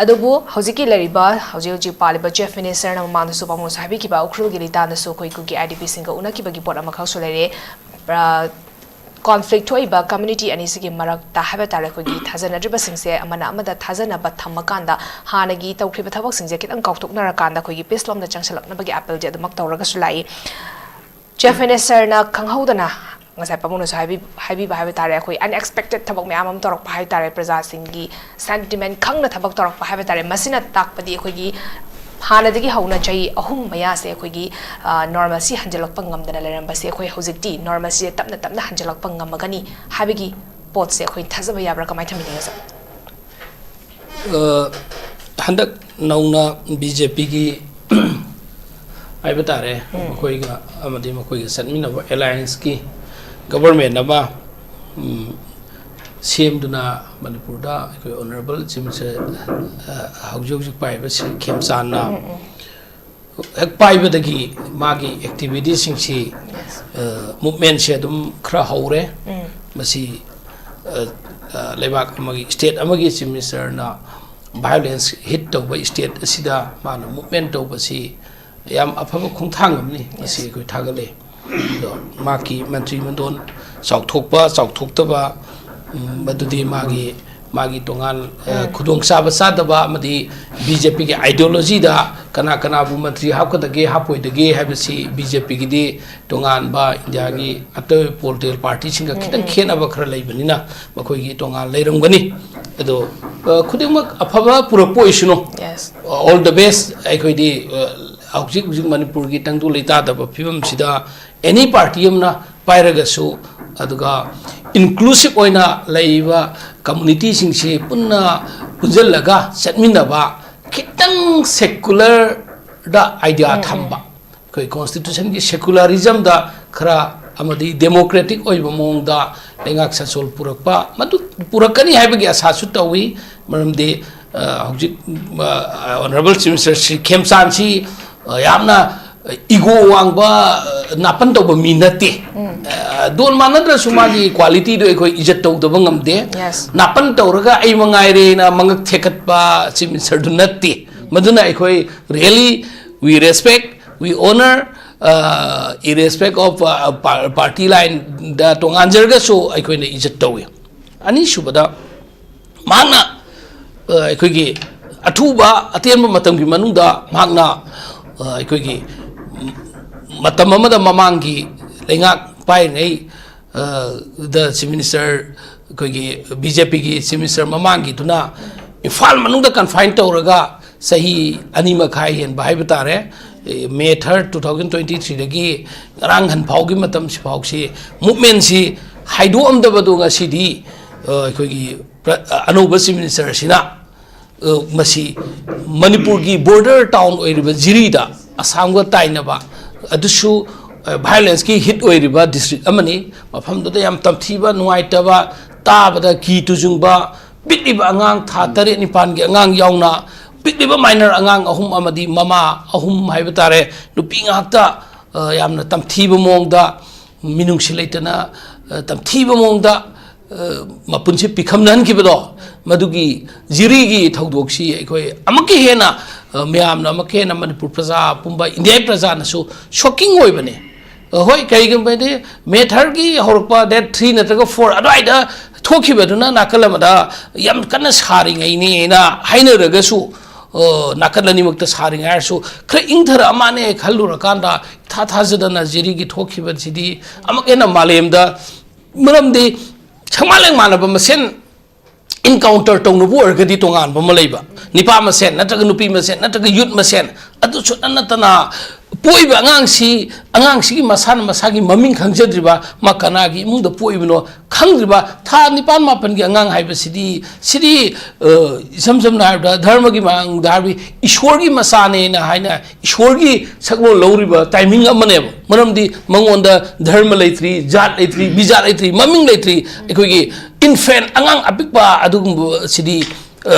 ꯑꯗꯨꯕꯨ ꯍꯧꯖꯤꯛꯀꯤ ꯂꯩꯔꯤꯕ, ꯍꯧꯖꯤꯛ ꯍꯧꯖꯤꯛ ꯄꯥꯜꯂꯤꯕ ꯆꯤꯐ ꯃꯤꯅꯤꯁꯇꯔꯅ ꯃꯃꯥꯡꯗꯁꯨ ꯄꯥꯎꯃꯤꯁꯨ ꯍꯥꯏꯕꯤꯈꯤꯕ ꯎꯈ꯭ꯔꯨꯜꯒꯤ ꯂꯤꯇꯥꯟꯗꯁꯨ ꯑꯩꯈꯣꯏ ꯀꯨꯀꯤ ꯑꯥꯏ ꯗꯤ ꯄꯤꯁꯤꯡꯒ ꯎꯅꯈꯤꯕꯒꯤ ꯄꯣꯠ ꯑꯃꯈꯛꯁꯨ ꯂꯩꯔꯦ꯫ ꯑ, ꯀꯣꯟꯐ꯭ꯂꯤꯛ ꯊꯣꯛꯏꯕ ꯀꯝꯃ꯭ꯌꯨꯅꯤꯇꯤ ꯑꯅꯤꯁꯤꯒꯤ ꯃꯔꯛꯇ ꯍꯥꯏꯕ ꯇꯥꯔꯦ, ꯑꯩꯈꯣꯏꯒꯤ ꯊꯥꯖꯅꯗ꯭ꯔꯤꯕꯁꯤꯡꯁꯦ ꯑꯃꯅ ꯑꯃꯗ ꯊꯥꯖꯅꯕ ꯊꯝꯃꯀꯥꯟꯗ ꯍꯥꯟꯅꯒꯤ ꯇꯧꯈ꯭ꯔꯤꯕ ꯊꯕꯛꯁꯤꯡꯁꯦ ꯈꯤꯇꯪ ꯀꯥꯎꯊꯣꯛꯅꯔꯀꯥꯟꯗ ꯑꯩꯈꯣꯏꯒꯤ ꯄꯤꯁ ꯂꯣꯝꯗ ꯆꯪꯁꯤꯜꯂꯛꯅꯕꯒꯤ ꯑꯥꯄꯤꯜꯗꯤ ꯑꯗꯨꯃꯛ ꯇꯧꯔꯒꯁꯨ ꯂꯥꯛꯏ꯫ ꯆꯤꯐ ꯃꯤꯅꯤꯁꯇꯔꯅ ꯈꯪꯍꯧꯗꯅ ꯉꯁꯥꯏ ꯄꯥꯕꯨꯡꯅꯁꯨ ꯍꯥꯏꯕꯤ-, ꯍꯥꯏꯕꯤꯕ ꯍꯥꯏꯕ ꯇꯥꯔꯦ, ꯑꯩꯈꯣꯏ ꯑꯟꯑꯦꯛꯁꯄꯦꯛꯇꯦꯗ ꯊꯕꯛ ꯃꯌꯥꯝ ꯑꯃ ꯇꯧꯔꯛꯄ ꯍꯥꯏꯕ ꯇꯥꯔꯦ, ꯄ꯭ꯔꯖꯥꯁꯤꯡꯒꯤ ꯁꯦꯟꯇꯤꯃꯦꯟ ꯈꯪꯅ ꯊꯕꯛ ꯇꯧꯔꯛꯄ ꯍꯥꯏꯕ ꯇꯥꯔꯦ꯫ ꯃꯁꯤꯅ ꯇꯥꯛꯄꯗꯤ ꯑꯩꯈꯣꯏꯒꯤ ꯍꯥꯟꯅꯗꯒꯤ ꯍꯧꯅ ꯆꯍꯤ ꯑꯍꯨꯝ ꯃꯌꯥꯁꯦ ꯑꯩꯈꯣꯏꯒꯤ, ꯑ, ꯅꯣꯔꯃꯦꯜꯁꯤ ꯍꯟꯖꯤꯜꯂꯛꯄ ꯉꯝꯗꯅ ꯂꯩꯔꯝꯕꯁꯦ, ꯑꯩꯈꯣꯏ ꯍꯧꯖꯤꯛꯇꯤ ꯅꯣꯔꯃꯦꯜꯁꯤꯁꯦ ꯇꯞꯅ ꯇꯞꯅ ꯍꯟꯖꯤꯜꯂꯛꯄ ꯉꯝꯃꯒꯅꯤ ꯍꯥꯏꯕꯒꯤ ꯄꯣꯠꯁꯦ ꯑꯩꯈꯣꯏ ꯊꯥꯖꯕ ꯌꯥꯕ꯭ꯔꯥ? ꯀꯃꯥꯏꯅ ꯊꯝꯕꯤꯅꯤꯡꯉꯤ, ꯁꯥꯔ? ꯑ, ꯍꯟꯗꯛ ꯅꯧꯅ ꯕꯤ ꯖꯦ ꯄꯤꯒꯤ ꯍꯥꯏꯕ ꯇꯥꯔꯦ, ꯎꯝ꯫ ꯃꯈꯣꯏꯒ ꯑꯃꯗꯤ ꯃꯈꯣꯏꯒ ꯆꯠꯃꯤꯟꯅꯕ ꯑꯦꯂꯥꯏꯟꯁꯀꯤ ꯒꯕꯔꯃꯦꯟ ꯑꯃ, ꯎꯝ, ꯁꯦꯝꯗꯨꯅ ꯃꯅꯤꯄꯨꯔꯗ ꯑꯩꯈꯣꯏ ꯑꯣꯅꯔꯦꯕꯜ ꯆꯤꯐ ꯃꯤꯅꯤꯁꯇꯔ, ꯑ, ꯍꯧꯖꯤꯛ ꯍꯧꯖꯤꯛ ꯄꯥꯏꯔꯤꯕ ꯁꯤ ꯈꯦꯝꯆꯥꯟꯅ ꯎꯝ, ꯎꯝ꯫ ꯍꯦꯛ ꯄꯥꯏꯕꯗꯒꯤ ꯃꯥꯒꯤ ꯑꯦꯛꯇꯤꯚꯤꯇꯤꯁꯤꯡꯁꯤ, ꯌꯦꯁ꯫ ꯑ, ꯃꯨꯞꯃꯦꯟꯁꯦ ꯑꯗꯨꯝ ꯈꯔ ꯍꯧꯔꯦ꯫ ꯎꯝ꯫ ꯃꯁꯤ, ꯑ, ꯑ, ꯂꯩꯕꯥꯛ ꯑꯃꯒꯤ, ꯁ꯭ꯇꯦꯠ ꯑꯃꯒꯤ ꯆꯤꯐ ꯃꯤꯅꯤꯁꯇꯔꯅ ꯚꯥꯏꯑꯣꯂꯦꯟꯁ ꯍꯤꯠ ꯇꯧꯕ ꯁ꯭ꯇꯦꯠ ꯑꯁꯤꯗ ꯃꯥꯅ ꯃꯨꯞꯃꯦꯟ ꯇꯧꯕꯁꯤ ꯌꯥꯝ ꯑꯐꯕ ꯈꯣꯡꯊꯥꯡ ꯑꯃꯅꯤ꯫ ꯃꯁꯤ ꯌꯦꯁ꯫ ꯑꯩꯈꯣꯏ ꯊꯥꯒꯠꯂꯤ꯫ ꯑꯗꯣ ꯃꯍꯥꯛꯀꯤ ꯃꯟꯇ꯭ꯔꯤ ꯃꯟꯗꯣꯟ ꯆꯥꯎꯊꯣꯛꯄ, ꯆꯥꯎꯊꯣꯛꯇꯕ, ꯎꯝ, ꯃꯗꯨꯗꯤ ꯃꯥꯒꯤ, ꯃꯥꯒꯤ ꯇꯣꯉꯥꯟ, ꯑ, ꯎꯝ꯫ ꯈꯨꯗꯣꯡꯆꯥꯕ ꯆꯥꯗꯕ ꯑꯃꯗꯤ ꯕꯤ ꯖꯦ ꯄꯤꯒꯤ ꯑꯥꯏꯗꯤꯌꯣꯂꯣꯖꯤꯗ ꯀꯅꯥ ꯀꯅꯥꯕꯨ ꯃꯟꯇ꯭ꯔꯤ ꯍꯥꯞꯀꯗꯒꯦ, ꯍꯥꯞꯄꯣꯏꯗꯒꯦ ꯍꯥꯏꯕꯁꯤ ꯕꯤ ꯖꯦ ꯄꯤꯒꯤꯗꯤ ꯇꯣꯉꯥꯟꯕ ꯏꯟꯗꯤꯌꯥꯒꯤ ꯑꯇꯩ ꯄꯣꯂꯤꯇꯤꯀꯦꯜ ꯄꯥꯔꯇꯤꯁꯤꯡꯒ ꯎꯝ, ꯈꯤꯇꯪ ꯎꯝ꯫ ꯈꯦꯠꯅꯕ ꯈꯔ ꯂꯩꯕꯅꯤꯅ ꯃꯈꯣꯏꯒꯤ ꯇꯣꯉꯥꯟ ꯂꯩꯔꯝꯒꯅꯤ꯫ ꯑꯗꯣ, ꯑ, ꯈꯨꯗꯤꯡꯃꯛ ꯑꯐꯕ ꯄꯨꯔꯛꯄ ꯑꯣꯏꯁꯅꯨ꯫ ꯌꯦꯁ꯫ All the best꯫ ꯑꯩꯈꯣꯏꯗꯤ, ꯑ, ꯍꯧꯖꯤꯛ ꯍꯧꯖꯤꯛ ꯃꯅꯤꯄꯨꯔꯒꯤ ꯇꯪꯗꯨ ꯂꯩꯇꯥꯗꯕ ꯐꯤꯕꯝꯁꯤꯗ ꯑꯦꯅꯤ ꯄꯥꯔꯇꯤ ꯑꯃꯅ ꯄꯥꯏꯔꯒꯁꯨ, ꯑꯗꯨꯒ ꯏꯟꯀ꯭ꯂꯨꯁꯤꯞ ꯑꯣꯏꯅ ꯂꯩꯔꯤꯕ ꯀꯝꯃꯨꯅꯤꯇꯤꯁꯤꯡꯁꯤ ꯄꯨꯟꯅ ꯄꯨꯟꯁꯤꯜꯂꯒ ꯆꯠꯃꯤꯟꯅꯕ, ꯈꯤꯇꯪ ꯁꯦꯀꯨꯂꯔꯗ ꯑꯥꯏꯗꯤꯌꯥ ꯎꯝ, ꯎꯝ꯫ ꯊꯝꯕ, ꯑꯩꯈꯣꯏ ꯀꯣꯟꯁꯇꯤꯇ꯭ꯌꯨꯁꯟꯒꯤ ꯁꯦꯀꯨꯂꯔꯤꯖꯝꯗ ꯈꯔ ꯑꯃꯗꯤ ꯗꯦꯃꯣꯀ꯭ꯔꯦꯇꯤꯛ ꯑꯣꯏꯕ ꯃꯑꯣꯡꯗ ꯂꯩꯉꯥꯛ ꯁꯥꯁꯣꯜ ꯄꯨꯔꯛꯄ, ꯃꯗꯨ ꯄꯨꯔꯛꯀꯅꯤ ꯍꯥꯏꯕꯒꯤ ꯑꯁꯥꯁꯨ ꯇꯧꯏ꯫ ꯃꯔꯝꯗꯤ, ꯑ, ꯍꯧꯖꯤꯛ, ꯑ, ꯑꯣꯅꯔꯦꯕꯜ ꯆꯤꯐ ꯃꯤꯅꯤꯁꯇꯔ ꯁ꯭ꯔꯤ ꯈꯦꯝꯆꯥꯟꯁꯤ, ꯑ, ꯌꯥꯝꯅ ꯏꯒꯣ ꯋꯥꯡꯕ, ꯑ, ꯅꯥꯄꯟ ꯇꯧꯕ ꯃꯤ ꯅꯠꯇꯦ꯫ ꯎꯝ꯫ ꯑ, ꯗꯣꯟ ꯃꯥꯟꯅꯗ꯭ꯔꯁꯨ ꯃꯥꯒꯤ ꯀ꯭ꯋꯥꯂꯤꯇꯤꯗꯣ ꯑꯩꯈꯣꯏ ꯏꯖꯠ ꯇꯧꯗꯕ ꯉꯝꯗꯦ꯫ ꯌꯦꯁ꯫ ꯅꯥꯄꯟ ꯇꯧꯔꯒ ꯑꯩ ꯃꯉꯥꯏꯔꯦꯅ ꯃꯉꯛ ꯊꯦꯛꯀꯠꯄ ꯆꯤꯐ ꯃꯤꯅꯤꯁꯇꯔꯗꯨ ꯅꯠꯇꯦ꯫ ꯃꯗꯨꯅ ꯑꯩꯈꯣꯏ really we respect, we honor, Irrespect of party line ꯗ ꯇꯣꯉꯥꯟꯖꯔꯒꯁꯨ ꯑꯩꯈꯣꯏꯅ ꯏꯖꯠ ꯇꯧꯏ꯫ ꯑꯅꯤꯁꯨꯕꯗ, ꯃꯍꯥꯛꯅ ꯑꯩꯈꯣꯏꯒꯤ ꯑꯊꯨꯕ ꯑꯇꯦꯟꯕ ꯃꯇꯝꯒꯤ ꯃꯅꯨꯡꯗ ꯃꯍꯥꯛꯅ ꯑꯩꯈꯣꯏꯒꯤ ꯃꯇꯝ ꯑꯃꯗ ꯃꯃꯥꯡꯒꯤ ꯂꯩꯉꯥꯛ ꯄꯥꯏꯔꯤꯉꯩ ꯗ ꯆꯤꯐ ꯃꯤꯅꯤꯁꯇꯔ, ꯑꯩꯈꯣꯏꯒꯤ ꯕꯤ ꯖꯦ ꯄꯤꯒꯤ ꯆꯤꯐ ꯃꯤꯅꯤꯁꯇꯔ ꯃꯃꯥꯡꯒꯤꯗꯨꯅ ꯏꯝꯐꯥꯜ ꯃꯅꯨꯡꯗ ꯀꯟꯐꯥꯏꯟ ꯇꯧꯔꯒ ꯆꯍꯤ ꯑꯅꯤ ꯃꯈꯥꯏ ꯍꯦꯟꯕ ꯍꯥꯏꯕ ꯇꯥꯔꯦ, ꯃꯦ ꯊꯥꯔꯠ, ꯇꯨ ꯊꯥꯎꯖꯟ ꯇ꯭ꯋꯦꯟꯇꯤ ꯊ꯭ꯔꯤꯗꯒꯤ ꯉꯔꯥꯡ ꯍꯟ ꯐꯥꯎꯒꯤ ꯃꯇꯝꯁꯤ ꯐꯥꯎꯁꯤ ꯃꯨꯞꯃꯦꯟꯁꯤ ꯍꯥꯏꯗꯣꯛꯑꯝꯗꯕꯗꯨ ꯉꯁꯤꯗꯤ ꯑꯩꯈꯣꯏꯒꯤ ꯑꯅꯧꯕ ꯆꯤꯐ ꯃꯤꯅꯤꯁꯇꯔ ꯑꯁꯤꯅ ꯃꯁꯤ ꯃꯅꯤꯄꯨꯔꯒꯤ ꯕꯣꯔꯗꯔ ꯇꯥꯎꯟ ꯑꯣꯏꯔꯤꯕ ꯖꯤꯔꯤꯗ ꯑꯁꯥꯝꯒ ꯇꯥꯏꯅꯕ, ꯑꯗꯨꯁꯨ ꯚꯥꯏꯑꯣꯂꯦꯟꯁꯀꯤ ꯍꯤꯠ ꯑꯣꯏꯔꯤꯕ ꯗꯤꯁꯇ꯭ꯔꯤꯛ ꯑꯃꯅꯤ꯫ ꯃꯐꯝꯗꯨꯗ ꯌꯥꯝ ꯇꯝꯊꯤꯕ, ꯅꯨꯡꯉꯥꯏꯇꯕ, ꯇꯥꯕꯗ ꯀꯤ ꯇꯨꯖꯨꯡꯕ, ꯄꯤꯛꯂꯤꯕ ꯑꯉꯥꯡ ꯊꯥ ꯇꯔꯦꯠ ꯅꯤꯄꯥꯟꯒꯤ ꯑꯉꯥꯡ ꯌꯥꯎꯅ ꯄꯤꯛꯂꯤꯕ ꯃꯥꯏꯅꯔ ꯑꯉꯥꯡ ꯑꯍꯨꯝ ꯑꯃꯗꯤ ꯃꯃꯥ ꯑꯍꯨꯝ ꯍꯥꯏꯕ ꯇꯥꯔꯦ, ꯅꯨꯄꯤ ꯉꯥꯛꯇ, ꯌꯥꯝꯅ ꯇꯝꯊꯤꯕ ꯃꯑꯣꯡꯗ, ꯃꯤꯅꯨꯡꯁꯤ ꯂꯩꯇꯅ ꯇꯝꯊꯤꯕ ꯃꯑꯣꯡꯗ ꯃꯄꯨꯟꯁꯤ ꯄꯤꯈꯝꯅꯍꯟꯈꯤꯕꯗꯣ, ꯃꯗꯨꯒꯤ ꯖꯤꯔꯤꯒꯤ ꯊꯧꯗꯣꯛꯁꯤ ꯑꯩꯈꯣꯏ ꯑꯃꯨꯛꯀ ꯍꯦꯟꯅ, ꯃꯌꯥꯝꯅ ꯑꯃꯨꯛꯀ ꯍꯦꯟꯅ, ꯃꯅꯤꯄꯨꯔ ꯄ꯭ꯔꯖꯥ ꯄꯨꯝꯕ, ꯏꯟꯗꯤꯌꯥꯒꯤ ꯄ꯭ꯔꯖꯥꯅꯁꯨ ꯁꯣꯛꯀꯤꯡ ꯑꯣꯏꯕꯅꯦ꯫ ꯍꯣꯏ, ꯀꯩꯒꯨꯝꯕꯗꯤ ꯃꯦ ꯊꯥꯔꯠꯀꯤ ꯍꯧꯔꯛꯄ ꯗꯦꯠ ꯊ꯭ꯔꯤ ꯅꯠꯇ꯭ꯔꯒ ꯐꯣꯔ ꯑꯗꯨꯋꯥꯏꯗ ꯊꯣꯛꯈꯤꯕꯗꯨꯅ ꯅꯥꯀꯜ ꯑꯃꯗ ꯌꯥꯝ ꯀꯟꯅ ꯁꯥꯔꯤꯉꯩꯅꯦꯅ ꯍꯥꯏꯅꯔꯒꯁꯨ, ꯅꯥꯀꯜ ꯑꯅꯤꯃꯛꯇ ꯁꯥꯔꯤꯉꯩ ꯍꯥꯏꯔꯁꯨ, ꯈꯔ ꯏꯪꯊꯔꯛꯑ ꯃꯥꯅꯦ ꯈꯜꯂꯨꯔꯀꯥꯟꯗ ꯏꯊꯥ ꯊꯥꯖꯗꯅ ꯖꯤꯔꯤꯒꯤ ꯊꯣꯛꯈꯤꯕꯁꯤꯗꯤ ꯑꯃꯨꯛ ꯍꯦꯟꯅ ꯃꯥꯂꯦꯝꯗ, ꯃꯔꯝꯗꯤ ꯁꯪꯃꯥꯟ ꯂꯦꯡꯃꯥꯟꯅꯕ ꯃꯁꯦꯟ ꯏꯟꯀꯥꯎꯟꯇꯔ ꯇꯧꯅꯕ ꯑꯣꯏꯔꯒꯗꯤ ꯇꯣꯉꯥꯟꯕ ꯑꯃ ꯂꯩꯕ, ꯅꯤꯄꯥ ꯃꯁꯦꯟ ꯅꯠꯇ꯭ꯔꯒ ꯅꯨꯄꯤ ꯃꯁꯦꯟ ꯅꯠꯇ꯭ꯔꯒ ꯌꯨꯠ ꯃꯁꯦꯟ, ꯑꯗꯨꯁꯨ ꯅꯠꯇꯅ ꯄꯣꯛꯏꯕ ꯑꯉꯥꯡꯁꯤ, ꯑꯉꯥꯡꯁꯤꯒꯤ ꯃꯁꯥꯅ ꯃꯁꯥꯒꯤ ꯃꯃꯤꯡ ꯈꯪꯖꯗ꯭ꯔꯤꯕ, ꯃꯥ ꯀꯅꯥꯒꯤ ꯏꯃꯨꯡꯗ ꯄꯣꯛꯏꯕꯅꯣ ꯈꯪꯗ꯭ꯔꯤꯕ ꯊꯥ ꯅꯤꯄꯥꯟ ꯃꯥꯄꯟꯒꯤ ꯑꯉꯥꯡ ꯍꯥꯏꯕꯁꯤꯗꯤ, ꯁꯤꯗꯤ ꯏꯁꯝ ꯁꯝꯅ ꯍꯥꯏꯔꯕꯗ ꯙꯔꯃꯒꯤ ꯃꯥꯡꯗ ꯍꯥꯏꯔꯕꯗꯤ ꯏꯁꯣꯔꯒꯤ ꯃꯆꯥꯅꯦꯅ ꯍꯥꯏꯅ ꯏꯁꯣꯔꯒꯤ ꯁꯛꯂꯣꯟ ꯂꯧꯔꯤꯕ ꯇꯥꯏꯃꯤꯡ ꯑꯃꯅꯦꯕ꯫ ꯃꯔꯝꯗꯤ ꯃꯉꯣꯟꯗ ꯙꯔꯃ ꯂꯩꯇ꯭ꯔꯤ, ꯖꯥꯠ ꯂꯩꯇ꯭ꯔꯤ, ꯕꯤꯖꯥꯠ ꯂꯩꯇ꯭ꯔꯤ, ꯃꯃꯤꯡ ꯂꯩꯇ꯭ꯔꯤ꯫ ꯑꯩꯈꯣꯏꯒꯤ ꯏꯟꯐꯦꯟ, ꯑꯉꯥꯡ ꯑꯄꯤꯛꯄ ꯑꯗꯨꯒꯨꯝꯕꯁꯤꯗꯤ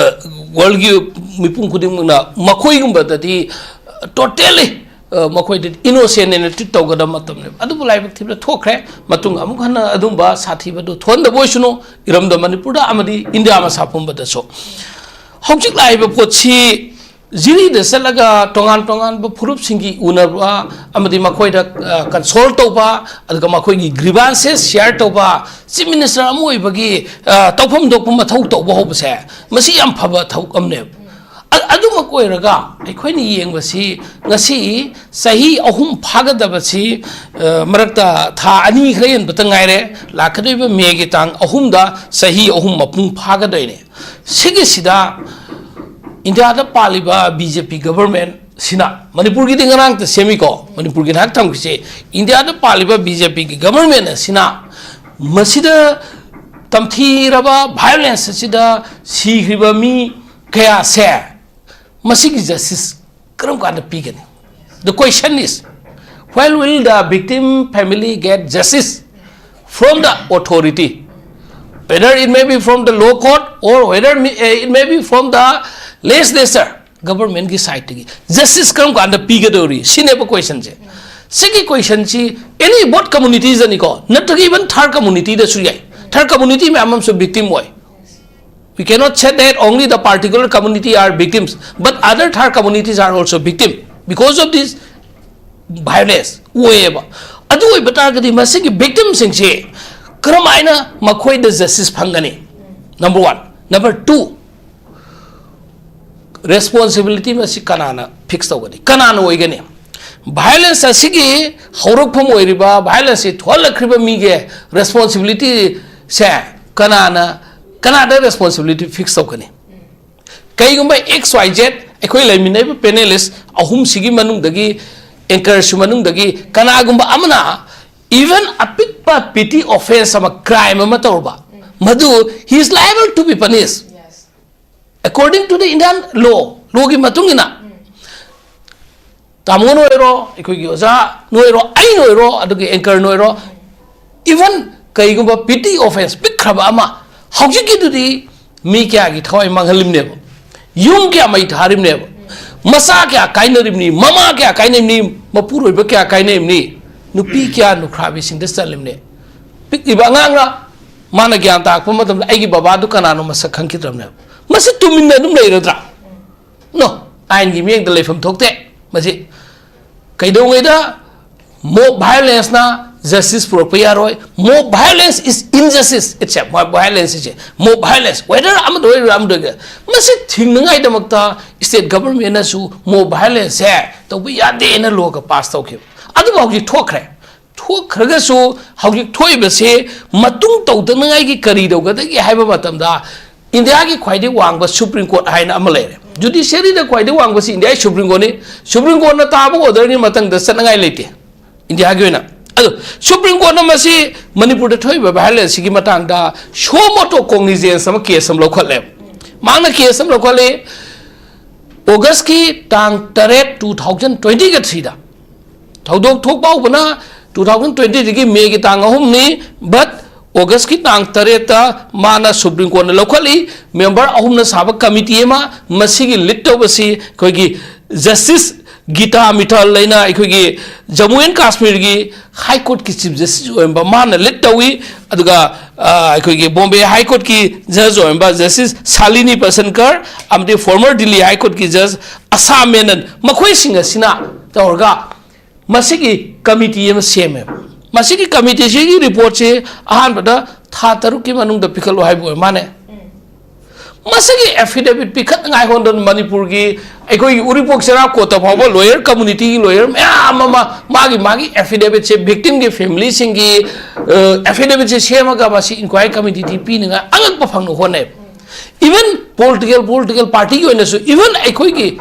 ꯋꯥꯔꯜꯒꯤ ꯃꯤꯄꯨꯝ ꯈꯨꯗꯤꯡꯃꯛꯅ ꯃꯈꯣꯏꯒꯨꯝꯕꯗꯗꯤ ꯇꯣꯇꯦꯜꯂꯤ ꯃꯈꯣꯏꯗꯗꯤ ꯏꯅꯣꯁꯦꯟ ꯑꯅ ꯇ꯭ꯔꯤꯠ ꯇꯧꯒꯗꯕ ꯃꯇꯝꯅꯦꯕ꯫ ꯑꯗꯨꯕꯨ ꯂꯥꯏꯕꯛ ꯊꯤꯕꯗ ꯊꯣꯛꯈ꯭ꯔꯦ꯫ ꯃꯇꯨꯡ ꯑꯃꯨꯛ ꯍꯟꯅ ꯑꯗꯨꯝꯕ ꯁꯥꯊꯤꯕꯗꯨ ꯊꯣꯛꯍꯟꯗꯕ ꯑꯣꯏꯁꯅꯨ, ꯏꯔꯝꯗꯝ ꯃꯅꯤꯄꯨꯔꯗ ꯑꯃꯗꯤ ꯏꯟꯗꯤꯌꯥ ꯃꯁꯥ ꯄꯨꯝꯕꯗꯁꯨ꯫ ꯍꯧꯖꯤꯛ ꯂꯥꯛꯏꯕ ꯄꯣꯠꯁꯤ ꯖꯤꯔꯤꯗ ꯆꯠꯂꯒ ꯇꯣꯉꯥꯟ ꯇꯣꯉꯥꯟꯕ ꯐꯨꯔꯨꯞꯁꯤꯡꯒꯤ ꯎꯅꯕ ꯑꯃꯗꯤ ꯃꯈꯣꯏꯗ consult ꯇꯧꯕ, ꯑꯗꯨꯒ ꯃꯈꯣꯏꯒꯤ grievances share ꯇꯧꯕ, Chief Minister ꯑꯃ ꯑꯣꯏꯕꯒꯤ ꯇꯧꯐꯝ ꯊꯣꯛꯄ ꯃꯊꯧ ꯇꯧꯕ ꯍꯧꯕꯁꯦ, ꯃꯁꯤ ꯌꯥꯝ ꯐꯕ ꯊꯕꯛ ꯑꯃꯅꯦꯕ꯫ ꯑꯗꯨꯃꯛ ꯑꯣꯏꯔꯒ ꯑꯩꯈꯣꯏꯅ ꯌꯦꯡꯕꯁꯤ, ꯉꯁꯤ ꯆꯍꯤ ꯑꯍꯨꯝ ꯐꯥꯒꯗꯕꯁꯤ, ꯃꯔꯛꯇ ꯊꯥ ꯑꯅꯤ ꯈꯔ ꯍꯦꯟꯕꯇ ꯉꯥꯏꯔꯦ꯫ ꯂꯥꯛꯀꯗꯧꯔꯤꯕ ꯃꯦꯒꯤ ꯇꯥꯡ ꯑꯍꯨꯝꯗ ꯆꯍꯤ ꯑꯍꯨꯝ ꯃꯄꯨꯡ ꯐꯥꯒꯗꯣꯏꯅꯦ꯫ ꯁꯤꯒꯤꯁꯤꯗ ꯏꯟꯗꯤꯌꯥꯗ ꯄꯥꯜꯂꯤꯕ BJP government ꯁꯤꯅ, ꯃꯅꯤꯄꯨꯔꯒꯤꯗꯤ ꯉꯔꯥꯡꯇ ꯁꯦꯝꯃꯤꯀꯣ, ꯃꯅꯤꯄꯨꯔꯒꯤ ꯉꯥꯏꯍꯥꯛ ꯊꯝꯈꯤꯁꯦ, ꯏꯟꯗꯤꯌꯥꯗ ꯄꯥꯜꯂꯤꯕ BJPꯒꯤ government ꯑꯁꯤꯅ ꯃꯁꯤꯗ ꯇꯝꯊꯤꯔꯕ violence ꯑꯁꯤꯗ ꯁꯤꯈ꯭ꯔꯤꯕ ꯃꯤ ꯀꯌꯥꯁꯦ, ꯃꯁꯤꯒꯤ justice ꯀꯔꯝ ꯀꯥꯟꯗ ꯄꯤꯒꯅꯤ? The question is, when will the victim family get justice from the authority? Whether it may be from the law court or whether it may be from the legislature, governmentꯀꯤ sideꯇꯒꯤ justice ꯀꯔꯝ ꯀꯥꯟꯗ ꯄꯤꯒꯗꯧꯔꯤ? ꯁꯤꯅꯦꯕ questionꯁꯦ꯫ ꯁꯤꯒꯤ questionꯁꯤ any both communitiesꯗꯅꯤꯀꯣ, ꯅꯠꯇ꯭ꯔꯒ even third communityꯗꯁꯨ ꯌꯥꯏ꯫ Third community ꯃꯌꯥꯝ ꯑꯃꯁꯨ victim ꯑꯣꯏ꯫ We cannot say that only the particular community are victims, but other third communities are also victim because of this violence ꯑꯣꯏꯌꯦꯕ꯫ ꯑꯗꯨ ꯑꯣꯏꯕ ꯇꯥꯔꯒꯗꯤ ꯃꯁꯤꯒꯤ victimꯁꯤꯡꯁꯦ ꯀꯔꯝꯍꯥꯏꯅ ꯃꯈꯣꯏꯗ justice ꯐꯪꯒꯅꯤ? Number one꯫ Number two, responsibility ꯃꯁꯤ ꯀꯅꯥꯅ fix ꯇꯧꯒꯅꯤ, ꯀꯅꯥꯅ ꯑꯣꯏꯒꯅꯤ? Violence ꯑꯁꯤꯒꯤ ꯍꯧꯔꯛꯐꯝ ꯑꯣꯏꯔꯤꯕ, violence ꯑꯁꯤ ꯊꯣꯛꯍꯜꯂꯛꯈ꯭ꯔꯤꯕ ꯃꯤꯒꯤ responsibilityꯁꯦ ꯀꯅꯥꯅ, ꯀꯅꯥꯗ responsibility fix ꯇꯧꯒꯅꯤ? ꯀꯩꯒꯨꯝꯕ XYZ ꯑꯩꯈꯣꯏ ꯂꯩꯃꯤꯟꯅꯔꯤꯕ panelist ꯑꯍꯨꯝꯁꯤꯒꯤ ꯃꯅꯨꯡꯗꯒꯤ, anchorꯁꯨ ꯃꯅꯨꯡꯗꯒꯤ ꯀꯅꯥꯒꯨꯝꯕ ꯑꯃꯅ even ꯑꯄꯤꯛꯄ petty offence ꯑꯃ, crime ꯑꯃ ꯇꯧꯔꯕ, ꯃꯗꯨ he is liable to be punished according to the Indian law, lawꯒꯤ ꯃꯇꯨꯡ ꯏꯟꯅ꯫ ꯇꯥꯃꯣꯅ ꯑꯣꯏꯔꯣ, ꯑꯩꯈꯣꯏꯒꯤ ꯑꯣꯖꯥꯅ ꯑꯣꯏꯔꯣ, ꯑꯩꯅ ꯑꯣꯏꯔꯣ, ꯑꯗꯨꯒ anchorꯅ ꯑꯣꯏꯔꯣ, even ꯀꯩꯒꯨꯝꯕ petty offence ꯄꯤꯛꯈ꯭ꯔꯕ ꯑꯃ, ꯍꯧꯖꯤꯛꯀꯤꯗꯨꯗꯤ ꯃꯤ ꯀꯌꯥꯒꯤ ꯊꯋꯥꯏ ꯃꯥꯡꯍꯜꯂꯤꯕꯅꯦꯕ, ꯌꯨꯝ ꯀꯌꯥ ꯃꯩ ꯊꯥꯔꯤꯕꯅꯦꯕ, ꯃꯆꯥ ꯀꯌꯥ ꯀꯥꯏꯅꯔꯤꯕꯅꯤ, ꯃꯃꯥ ꯀꯌꯥ ꯀꯥꯏꯅꯔꯤꯕꯅꯤ, ꯃꯄꯨꯔꯣꯏꯕ ꯀꯌꯥ ꯀꯥꯏꯅꯔꯤꯕꯅꯤ, ꯅꯨꯄꯤ ꯀꯌꯥ ꯅꯨꯈ꯭ꯔꯥꯕꯤꯁꯤꯡꯗ ꯆꯜꯂꯤꯕꯅꯤ꯫ ꯄꯤꯛꯂꯤꯕ ꯑꯉꯥꯡꯅ ꯃꯥꯅ ꯒ꯭ꯌꯥꯟ ꯇꯥꯔꯛꯄ ꯃꯇꯝꯗ ꯑꯩꯒꯤ ꯕꯕꯥꯗꯨ ꯀꯅꯥꯅꯣ ꯃꯁꯛ ꯈꯪꯈꯤꯗ꯭ꯔꯕꯅꯦꯕ꯫ ꯃꯁꯤ ꯇꯨꯃꯤꯟꯅ ꯑꯗꯨꯝ ꯂꯩꯔꯗ꯭ꯔꯥ? No꯫ ꯑꯥꯏꯟꯒꯤ ꯃꯤꯠꯌꯦꯡꯗ ꯂꯩꯐꯝ ꯊꯣꯛꯇꯦ꯫ ꯃꯁꯤ ꯀꯩꯗꯧꯉꯩꯗ mob violence ꯅ justice ꯄꯨꯔꯛꯄ ꯌꯥꯔꯣꯏ꯫ Mob violence is injustice itself꯫ Mob violence say, mob violence, whether ꯑꯃꯗ ꯑꯣꯏꯒꯦꯔꯥ ꯑꯃꯗ ꯑꯣꯏꯒꯦꯔꯥ, ꯃꯁꯤ ꯊꯤꯡꯅꯉꯥꯏꯗꯃꯛꯇ state government ꯅꯁꯨ mob violence ꯁꯦ ꯇꯧꯕ ꯌꯥꯗꯦꯅ law ꯒ pass ꯇꯧꯈꯤꯕ꯫ ꯑꯗꯨꯕꯨ ꯍꯧꯖꯤꯛ ꯊꯣꯛꯈ꯭ꯔꯦ꯫ ꯊꯣꯛꯈ꯭ꯔꯒꯁꯨ ꯍꯧꯖꯤꯛ ꯊꯣꯛꯏꯕꯁꯦ ꯃꯇꯨꯡ ꯇꯧꯗꯅꯉꯥꯏꯒꯤ ꯀꯔꯤ ꯇꯧꯒꯗꯒꯦ ꯍꯥꯏꯕ ꯃꯇꯝꯗ, ꯏꯟꯗꯤꯌꯥꯒꯤ ꯈ꯭ꯋꯥꯏꯗꯒꯤ ꯋꯥꯡꯕ Supreme Court ꯍꯥꯏꯅ ꯑꯃ ꯂꯩꯔꯦ꯫ Judiciary ꯗ ꯈ꯭ꯋꯥꯏꯗꯒꯤ ꯋꯥꯡꯕꯁꯤ ꯏꯟꯗꯤꯌꯥꯒꯤ Supreme Court ꯅꯤ꯫ Supreme Court ꯅ ꯇꯥꯕ order ꯒꯤ ꯃꯊꯪꯗ ꯆꯠꯅꯉꯥꯏ ꯂꯩꯇꯦ ꯏꯟꯗꯤꯌꯥꯒꯤ ꯑꯣꯏꯅ꯫ ꯑꯗꯣ Supreme Court ꯅ ꯃꯁꯤ ꯃꯅꯤꯄꯨꯔꯗ ꯊꯣꯛꯏꯕ violence ꯁꯤꯒꯤ ꯃꯇꯥꯡꯗ suo motu cognizance ꯑꯃ case ꯑꯃ ꯂꯧꯈꯠꯂꯦ꯫ ꯃꯍꯥꯛꯅ case ꯑꯃ ꯂꯧꯈꯠꯂꯤ꯫ August ꯀꯤ ꯇꯥꯡ ꯇꯔꯦꯠ, two thousand twenty three ꯗ꯫ ꯊꯧꯗꯣꯛ ꯊꯣꯛꯄ ꯍꯧꯕꯅ two thousand twenty three ꯒꯤ May ꯒꯤ ꯇꯥꯡ ꯑꯍꯨꯝꯅꯤ, but August ꯀꯤ ꯇꯥꯡ ꯇꯔꯦꯠꯇ ꯃꯥꯅ Supreme Court ꯅ ꯂꯧꯈꯠꯂꯤ꯫ Member ꯑꯍꯨꯝꯅ ꯁꯥꯕ committee ꯑꯃ, ꯃꯁꯤꯒꯤ lead ꯇꯧꯕꯁꯤ ꯑꯩꯈꯣꯏꯒꯤ Justice ꯒꯤꯇꯥ ꯃꯤꯇꯜ ꯂꯩꯅ ꯑꯩꯈꯣꯏꯒꯤ Jammu and Kashmir ꯒꯤ High Court ꯀꯤ Chief Justice ꯑꯣꯏꯔꯝꯕ ꯃꯥꯅ lead ꯇꯧꯏ꯫ ꯑꯗꯨꯒ, ꯑ, ꯑꯩꯈꯣꯏꯒꯤ Bombay High Court ꯀꯤ judge ꯑꯣꯏꯔꯝꯕ Justice Shalini Pasankar ꯑꯃꯗꯤ former Delhi High Court ꯀꯤ judge Asha Menon, ꯃꯈꯣꯏꯁꯤꯡ ꯑꯁꯤꯅ ꯇꯧꯔꯒ ꯃꯁꯤꯒꯤ committee ꯑꯃ ꯁꯦꯝꯃꯦꯕ꯫ ꯃꯁꯤꯒꯤ committee ꯁꯤꯒꯤ report ꯁꯤ ꯑꯍꯥꯟꯕꯗ ꯊꯥ ꯇꯔꯨꯛꯀꯤ ꯃꯅꯨꯡꯗ ꯄꯤꯈꯠꯂꯨ ꯍꯥꯏꯕ ꯑꯣꯏ ꯃꯥꯅꯦ꯫ ꯃꯁꯤꯒꯤ affidavit ꯄꯤꯈꯠꯅꯉꯥꯏ ꯍꯣꯠꯅꯗꯅ ꯃꯅꯤꯄꯨꯔꯒꯤ ꯑꯩꯈꯣꯏꯒꯤ ꯎꯔꯤꯄꯣꯛ ꯆꯦꯔꯥ ꯀꯣꯠꯇ ꯐꯥꯎꯕ lawyer community ꯒꯤ lawyer ꯃꯌꯥꯝ ꯑꯃ ꯃꯥꯒꯤ, ꯃꯥꯒꯤ affidavit ꯁꯦ victim ꯒꯤ family ꯁꯤꯡꯒꯤ, ꯑ, affidavit ꯁꯦ ꯁꯦꯝꯃꯒ ꯃꯁꯤ inquiry committee ꯗ ꯄꯤꯅꯉꯥꯏ ꯑꯉꯛꯄ ꯐꯪꯅ ꯍꯣꯠꯅꯩ꯫ Even political, political party ꯒꯤ ꯑꯣꯏꯅꯁꯨ, even ꯑꯩꯈꯣꯏꯒꯤ,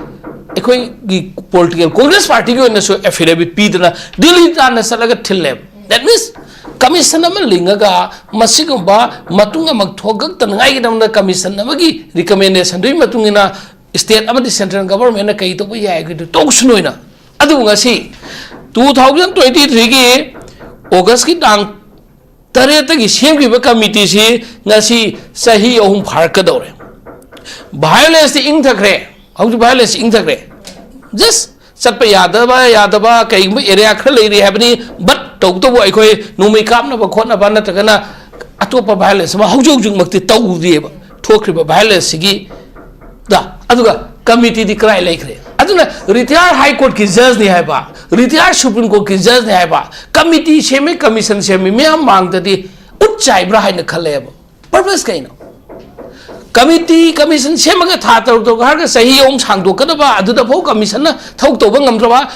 ꯑꯩꯈꯣꯏꯒꯤ political Congress party ꯒꯤ ꯑꯣꯏꯅꯁꯨ affidavit ꯄꯤꯗꯅ ꯗꯤꯜꯂꯤ ꯇꯥꯟꯅ ꯆꯠꯂꯒ ꯊꯤꯜꯂꯦꯕ꯫ That means, commission ꯑꯃ ꯂꯤꯡꯉꯒ ꯃꯁꯤꯒꯨꯝꯕ ꯃꯇꯨꯡ ꯑꯃ ꯊꯣꯛꯂꯛꯇꯅꯉꯥꯏꯒꯤꯗꯃꯛꯇ commission ꯑꯃꯒꯤ recommendation ꯗꯨꯒꯤ ꯃꯇꯨꯡ ꯏꯟꯅ state ꯑꯃꯗꯤ central government ꯅ ꯀꯔꯤ ꯇꯧꯕ ꯌꯥꯏ ꯍꯥꯏꯕꯗꯨ ꯇꯧꯁꯅꯨ ꯍꯥꯏꯅ꯫ ꯑꯗꯨꯕꯨ ꯉꯁꯤ two thousand twenty three ꯒꯤ August ꯀꯤ ꯇꯥꯡ ꯇꯔꯦꯠꯇꯒꯤ ꯁꯦꯝꯈꯤꯕ committee ꯁꯤ ꯉꯁꯤ ꯆꯍꯤ ꯑꯍꯨꯝ ꯐꯥꯔꯛꯀꯗꯧꯔꯦ꯫ Violence ꯇꯤ ꯏꯪꯊꯈ꯭ꯔꯦ, ꯍꯧꯖꯤꯛ violence ꯏꯪꯊꯈ꯭ꯔꯦ꯫ Just ꯆꯠꯄ ꯌꯥꯗꯕ, ꯌꯥꯗꯕ ꯀꯩꯒꯨꯝꯕ area ꯈꯔ ꯂꯩꯔꯤ ꯍꯥꯏꯕꯅꯤ, but ꯇꯧꯕꯇꯕꯨ ꯑꯩꯈꯣꯏ ꯅꯣꯡꯃꯩ ꯀꯥꯞꯅꯕ ꯈꯣꯠꯅꯕ ꯅꯠꯇ꯭ꯔꯒꯅ ꯑꯇꯣꯞꯄ violence ꯑꯃ ꯍꯧꯖꯤꯛ ꯍꯧꯖꯤꯛꯃꯛꯇꯤ ꯇꯧꯗ꯭ꯔꯤꯑꯕ, ꯊꯣꯛꯈ꯭ꯔꯤꯕ violence ꯁꯤꯒꯤ ꯗ꯫ ꯑꯗꯨꯒ ꯀꯃꯤꯇꯤꯗꯤ ꯀꯗꯥꯏ ꯂꯩꯈ꯭ꯔꯦ? ꯑꯗꯨꯅ ꯔꯤꯇꯥꯌꯔ ꯍꯥꯏ ꯀꯣꯔꯠꯀꯤ ꯖꯖꯅꯤ ꯍꯥꯏꯕ, ꯔꯤꯇꯥꯌꯔ ꯁꯨꯄ꯭ꯔꯤꯝ ꯀꯣꯔꯠꯀꯤ ꯖꯖꯅꯤ ꯍꯥꯏꯕ, ꯀꯃꯤꯇꯤ ꯁꯦꯝꯃꯤ, ꯀꯃꯤꯁꯟ ꯁꯦꯝꯃꯤ, ꯃꯤꯌꯥꯝ ꯃꯥꯡꯗꯗꯤ ꯎꯠ ꯆꯥꯏꯕ꯭ꯔꯥ ꯍꯥꯏꯅ ꯈꯜꯂꯦꯕ꯫ ꯄꯔꯄꯁ ꯀꯩꯅꯣ? ꯀꯃꯤꯇꯤ, ꯀꯃꯤꯁꯟ ꯁꯦꯝꯃꯒ ꯊꯥ ꯇꯔꯨꯛ ꯇꯔꯨꯛ ꯍꯥꯏꯔꯒ ꯆꯍꯤ ꯑꯍꯨꯝ ꯁꯥꯡꯗꯣꯛꯀꯗꯕ, ꯑꯗꯨꯗꯐꯥꯎ ꯀꯃꯤꯁꯟꯅ ꯊꯕꯛ ꯇꯧꯕ ꯉꯝꯗ꯭ꯔꯕ,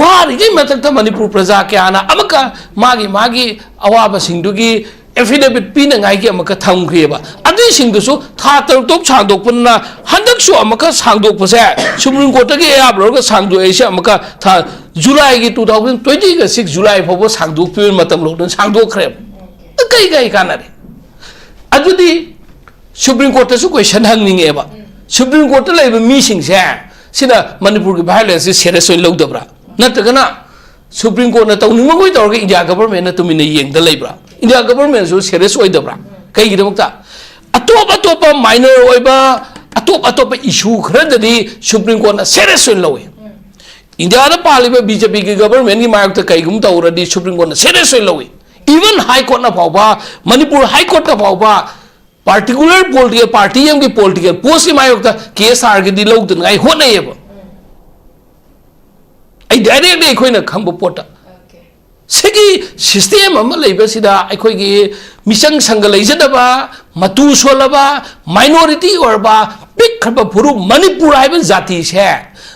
ꯋꯥꯔꯤꯉꯩ ꯃꯊꯛꯇ ꯃꯅꯤꯄꯨꯔ ꯄ꯭ꯔꯖꯥ ꯀꯌꯥꯅ ꯑꯃꯨꯛꯀ ꯃꯥꯒꯤ ꯃꯥꯒꯤ ꯑꯋꯥꯕꯁꯤꯡꯗꯨꯒꯤ ꯑꯦꯐꯤꯗꯦꯕꯤꯠ ꯄꯤꯅꯉꯥꯏꯒꯤ ꯑꯃꯨꯛꯀ ꯊꯝꯈ꯭ꯔꯤꯑꯕ꯫ ꯑꯗꯨꯏꯁꯤꯡꯗꯨꯁꯨ ꯊꯥ ꯇꯔꯨꯛ ꯇꯔꯨꯛ ꯁꯥꯡꯗꯣꯛꯄꯅꯤꯅ ꯍꯟꯗꯛꯁꯨ ꯑꯃꯨꯛꯀ ꯁꯥꯡꯗꯣꯛꯄꯁꯦ, ꯁꯨꯄ꯭ꯔꯤꯝ ꯀꯣꯔꯠꯇꯒꯤ ꯑꯌꯥꯕ ꯂꯧꯔꯒ ꯁꯥꯡꯗꯣꯛꯏꯁꯦ ꯑꯃꯨꯛꯀ ꯊꯥ ꯖꯨꯂꯥꯏꯒꯤ two thousand twenty six July ꯐꯥꯎꯕ ꯁꯥꯡꯗꯣꯛꯄꯤꯕ ꯃꯇꯝ ꯂꯧꯗꯨꯅ ꯁꯥꯡꯗꯣꯛꯈ꯭ꯔꯦꯕ꯫ ꯀꯩ ꯀꯩ ꯀꯥꯟꯅꯔꯦ? ꯑꯗꯨꯗꯤ ꯁꯨꯄ꯭ꯔꯤꯝ ꯀꯣꯔꯠꯇꯁꯨ ꯀꯣꯏꯁꯟ ꯍꯪꯅꯤꯡꯉꯦꯕ꯫ ꯁꯨꯄ꯭ꯔꯤꯝ ꯀꯣꯔꯠꯇ ꯂꯩꯕ ꯃꯤꯁꯤꯡꯁꯦ ꯁꯤꯅ ꯃꯅꯤꯄꯨꯔꯒꯤ ꯚꯥꯏꯑꯣꯂꯦꯟꯁꯁꯦ ꯁꯦꯔꯤꯌꯁ ꯑꯣꯏꯅ ꯂꯧꯗꯕ꯭ꯔꯥ? ꯅꯠꯇ꯭ꯔꯒꯅ ꯁꯨꯄ꯭ꯔꯤꯝ ꯀꯣꯔꯠꯅ ꯇꯧꯅꯤꯡꯕꯈꯣꯏ ꯇꯧꯔꯒ ꯏꯟꯗꯤꯌꯥ ꯒꯚꯔꯟꯃꯦꯟꯅ ꯇꯨꯃꯤꯟꯅ ꯌꯦꯡꯗ ꯂꯩꯕ꯭ꯔꯥ? ꯏꯟꯗꯤꯌꯥ ꯒꯚꯔꯟꯃꯦꯟꯁꯨ ꯁꯦꯔꯤꯌꯁ ꯑꯣꯏꯗꯕ꯭ꯔꯥ? ꯀꯩꯒꯤꯗꯃꯛꯇ? ꯑꯇꯣꯞ ꯑꯇꯣꯞꯄ ꯃꯥꯏꯅꯔ ꯑꯣꯏꯕ, ꯑꯇꯣꯞ ꯑꯇꯣꯞꯄ ꯏꯁꯨ ꯈꯔꯗꯗꯤ ꯁꯨꯄ꯭ꯔꯤꯝ ꯀꯣꯔꯠꯅ ꯁꯦꯔꯤꯌꯁ ꯑꯣꯏꯅ ꯂꯧꯏ꯫ ꯏꯟꯗꯤꯌꯥꯗ ꯄꯥꯜꯂꯤꯕ ꯕꯤ ꯖꯦ ꯄꯤꯒꯤ ꯒꯚꯔꯟꯃꯦꯟꯒꯤ ꯃꯥꯌꯣꯛꯇ ꯀꯩꯒꯨꯝꯕ ꯇꯧꯔꯗꯤ ꯁꯨꯄ꯭ꯔꯤꯝ ꯀꯣꯔꯠꯅ ꯁꯦꯔꯤꯌꯁ ꯑꯣꯏꯅ ꯂꯧꯏ꯫ ꯏꯚꯟ ꯍꯥꯏ ꯀꯣꯔꯠꯅ ꯐꯥꯎꯕ, ꯃꯅꯤꯄꯨꯔ ꯍꯥꯏ ꯀꯣꯔꯠꯅ ꯐꯥꯎꯕ ꯄꯥꯔꯇꯤꯀꯨꯂꯔ ꯄꯣꯂꯤꯇꯤꯀꯦꯜ ꯄꯥꯔꯇꯤ ꯑꯃꯒꯤ ꯄꯣꯂꯤꯇꯤꯀꯦꯜ ꯄꯣꯁꯀꯤ ꯃꯥꯌꯣꯛꯇ ꯀꯦꯁ ꯑꯥꯔꯒꯤꯗꯤ ꯂꯧꯗꯅꯉꯥꯏ ꯍꯣꯠꯅꯩꯌꯦꯕ꯫ ꯑꯩ ꯗꯥꯏꯔꯦꯛꯂꯤ ꯑꯩꯈꯣꯏꯅ ꯈꯪꯕ ꯄꯣꯠꯇ꯫ ꯁꯤꯒꯤ ꯁꯤꯁꯇꯦꯝ ꯑꯃ ꯂꯩꯕꯁꯤꯗ ꯑꯩꯈꯣꯏꯒꯤ ꯃꯤꯆꯪ ꯁꯪꯒ ꯂꯩꯖꯗꯕ, ꯃꯇꯨ ꯁꯣꯜꯂꯕ, ꯃꯥꯏꯅꯣꯔꯤꯇꯤ ꯑꯣꯏꯔꯕ ꯄꯤꯛꯈ꯭ꯔꯕ ꯐꯨꯔꯨꯞ ꯃꯅꯤꯄꯨꯔ ꯍꯥꯏꯕ ꯖꯥꯇꯤꯁꯦ,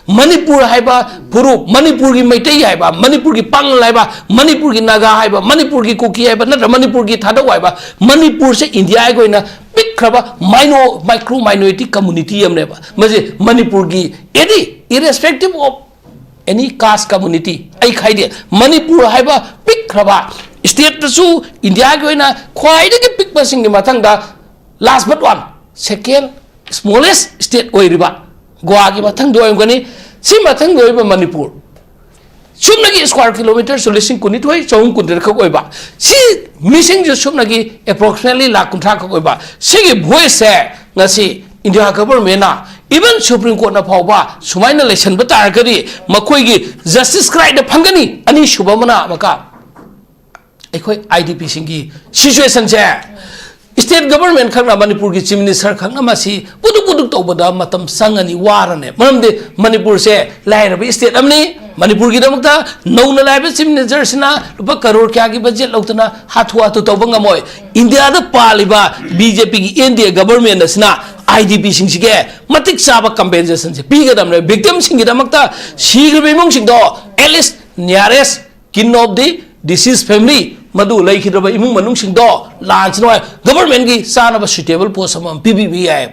ꯃꯅꯤꯄꯨꯔ ꯍꯥꯏꯕ ꯐꯨꯔꯨꯞ, ꯃꯅꯤꯄꯨꯔꯒꯤ ꯃꯩꯇꯩ ꯍꯥꯏꯕ, ꯃꯅꯤꯄꯨꯔꯒꯤ ꯄꯥꯉꯜ ꯍꯥꯏꯕ, ꯃꯅꯤꯄꯨꯔꯒꯤ ꯅꯥꯒꯥ ꯍꯥꯏꯕ, ꯃꯅꯤꯄꯨꯔꯒꯤ ꯀꯨꯀꯤ ꯍꯥꯏꯕ, ꯅꯠꯇ꯭ꯔ ꯃꯅꯤꯄꯨꯔꯒꯤ ꯊꯥꯗꯧ ꯍꯥꯏꯕ, ꯃꯅꯤꯄꯨꯔꯁꯦ ꯏꯟꯗꯤꯌꯥꯒꯤ ꯑꯣꯏꯅ ꯄꯤꯛꯈ꯭ꯔꯕ ꯃꯥꯏꯅꯣ-, ꯃꯥꯏꯀ꯭ꯔꯣ ꯃꯥꯏꯅꯣꯔꯤꯇꯤ ꯀꯝꯃꯨꯅꯤꯇꯤ ꯑꯃꯅꯦꯕ꯫ ꯃꯁꯤ ꯃꯅꯤꯄꯨꯔꯒꯤ ꯑꯦꯅꯤ, irrespective of any caste community, ꯑꯩ ꯈꯥꯏꯗꯦ, ꯃꯅꯤꯄꯨꯔ ꯍꯥꯏꯕ ꯄꯤꯛꯈ꯭ꯔꯕ ꯁ꯭ꯇꯦꯠꯇꯁꯨ ꯏꯟꯗꯤꯌꯥꯒꯤ ꯑꯣꯏꯅ ꯈ꯭ꯋꯥꯏꯗꯒꯤ ꯄꯤꯛꯄꯁꯤꯡꯒꯤ ꯃꯊꯪꯗ last but one, second smallest state ꯑꯣꯏꯔꯤꯕ ꯒꯣꯋꯥꯒꯤ ꯃꯊꯪꯗ ꯑꯣꯏꯔꯝꯒꯅꯤ꯫ ꯁꯤ ꯃꯊꯪꯗ ꯑꯣꯏꯔꯤꯕ ꯃꯅꯤꯄꯨꯔ, ꯁꯨꯞꯅꯒꯤ square kilometre ꯁꯨ ꯂꯤꯁꯤꯡ ꯀꯨꯟꯅꯤꯊꯣꯏ ꯆꯍꯨꯝ ꯀꯨꯟꯇꯔꯦꯠ ꯈꯛ ꯑꯣꯏꯕ, ꯁꯤ ꯃꯤꯁꯤꯡꯁꯨ ꯁꯨꯞꯅꯒꯤ approximately ꯂꯥꯈ ꯀꯨꯟꯊ꯭ꯔꯥ ꯈꯛ ꯑꯣꯏꯕ, ꯁꯤꯒꯤ ꯚꯣꯏꯁꯁꯦ ꯉꯁꯤ ꯏꯟꯗꯤꯌꯥ ꯒꯚꯔꯟꯃꯦꯟꯅ, ꯏꯚꯟ ꯁꯨꯄ꯭ꯔꯤꯝ ꯀꯣꯔꯠꯅ ꯐꯥꯎꯕ ꯁꯨꯃꯥꯏꯅ ꯂꯩꯁꯟꯕ ꯇꯥꯔꯒꯗꯤ ꯃꯈꯣꯏꯒꯤ ꯖꯁꯇꯤꯁ ꯀꯗꯥꯏꯗ ꯐꯪꯒꯅꯤ? ꯑꯅꯤꯁꯨꯕ ꯑꯃꯅ ꯑꯃꯨꯛꯀ ꯑꯩꯈꯣꯏ ꯑꯥꯏ ꯗꯤ ꯄꯤꯁꯤꯡꯒꯤ ꯁꯤꯆꯨꯋꯦꯁꯟꯁꯦ State government ꯈꯛꯅ, ꯃꯅꯤꯄꯨꯔꯒꯤ Chief Minister ꯈꯛꯅ ꯃꯁꯤ ꯄꯨꯗꯨꯛ ꯄꯨꯗꯨꯛ ꯇꯧꯕꯗ ꯃꯇꯝ ꯆꯪꯒꯅꯤ, ꯋꯥꯔꯅꯤ꯫ ꯃꯔꯝꯗꯤ ꯃꯅꯤꯄꯨꯔꯁꯦ ꯂꯥꯏꯔꯕ state ꯑꯃꯅꯤ꯫ ꯃꯅꯤꯄꯨꯔꯒꯤꯗꯃꯛꯇ ꯅꯧꯅ ꯂꯥꯛꯏꯕ Chief Minister ꯁꯤꯅ ꯂꯨꯄꯥ ꯀꯔꯣꯔ ꯀꯌꯥꯒꯤ budget ꯂꯧꯗꯅ ꯍꯥꯊꯨ ꯍꯥꯊꯨ ꯇꯧꯕ ꯉꯝꯃꯣꯏ꯫ ꯏꯟꯗꯤꯌꯥꯗ ꯄꯥꯜꯂꯤꯕ BJP ꯒꯤ NDA government ꯑꯁꯤꯅ IDP ꯁꯤꯡꯁꯤꯒꯤ ꯃꯇꯤꯛ ꯆꯥꯕ compensation say ꯄꯤꯒꯗꯕꯅꯦ꯫ Victim ꯁꯤꯡꯒꯤꯗꯃꯛꯇ, ꯁꯤꯈ꯭ꯔꯤꯕ ꯏꯃꯨꯡꯁꯤꯡꯗꯣ, at least nearest kin of the deceased family, ꯃꯗꯨ ꯂꯩꯈꯤꯗ꯭ꯔꯕ ꯏꯃꯨꯡ ꯃꯅꯨꯡꯁꯤꯡꯗꯣ, ꯂꯥꯟꯁꯤꯅ government ꯒꯤ ꯆꯥꯅꯕ suitable post ꯑꯃ ꯄꯤꯕꯤꯕ ꯌꯥꯏꯑꯕ꯫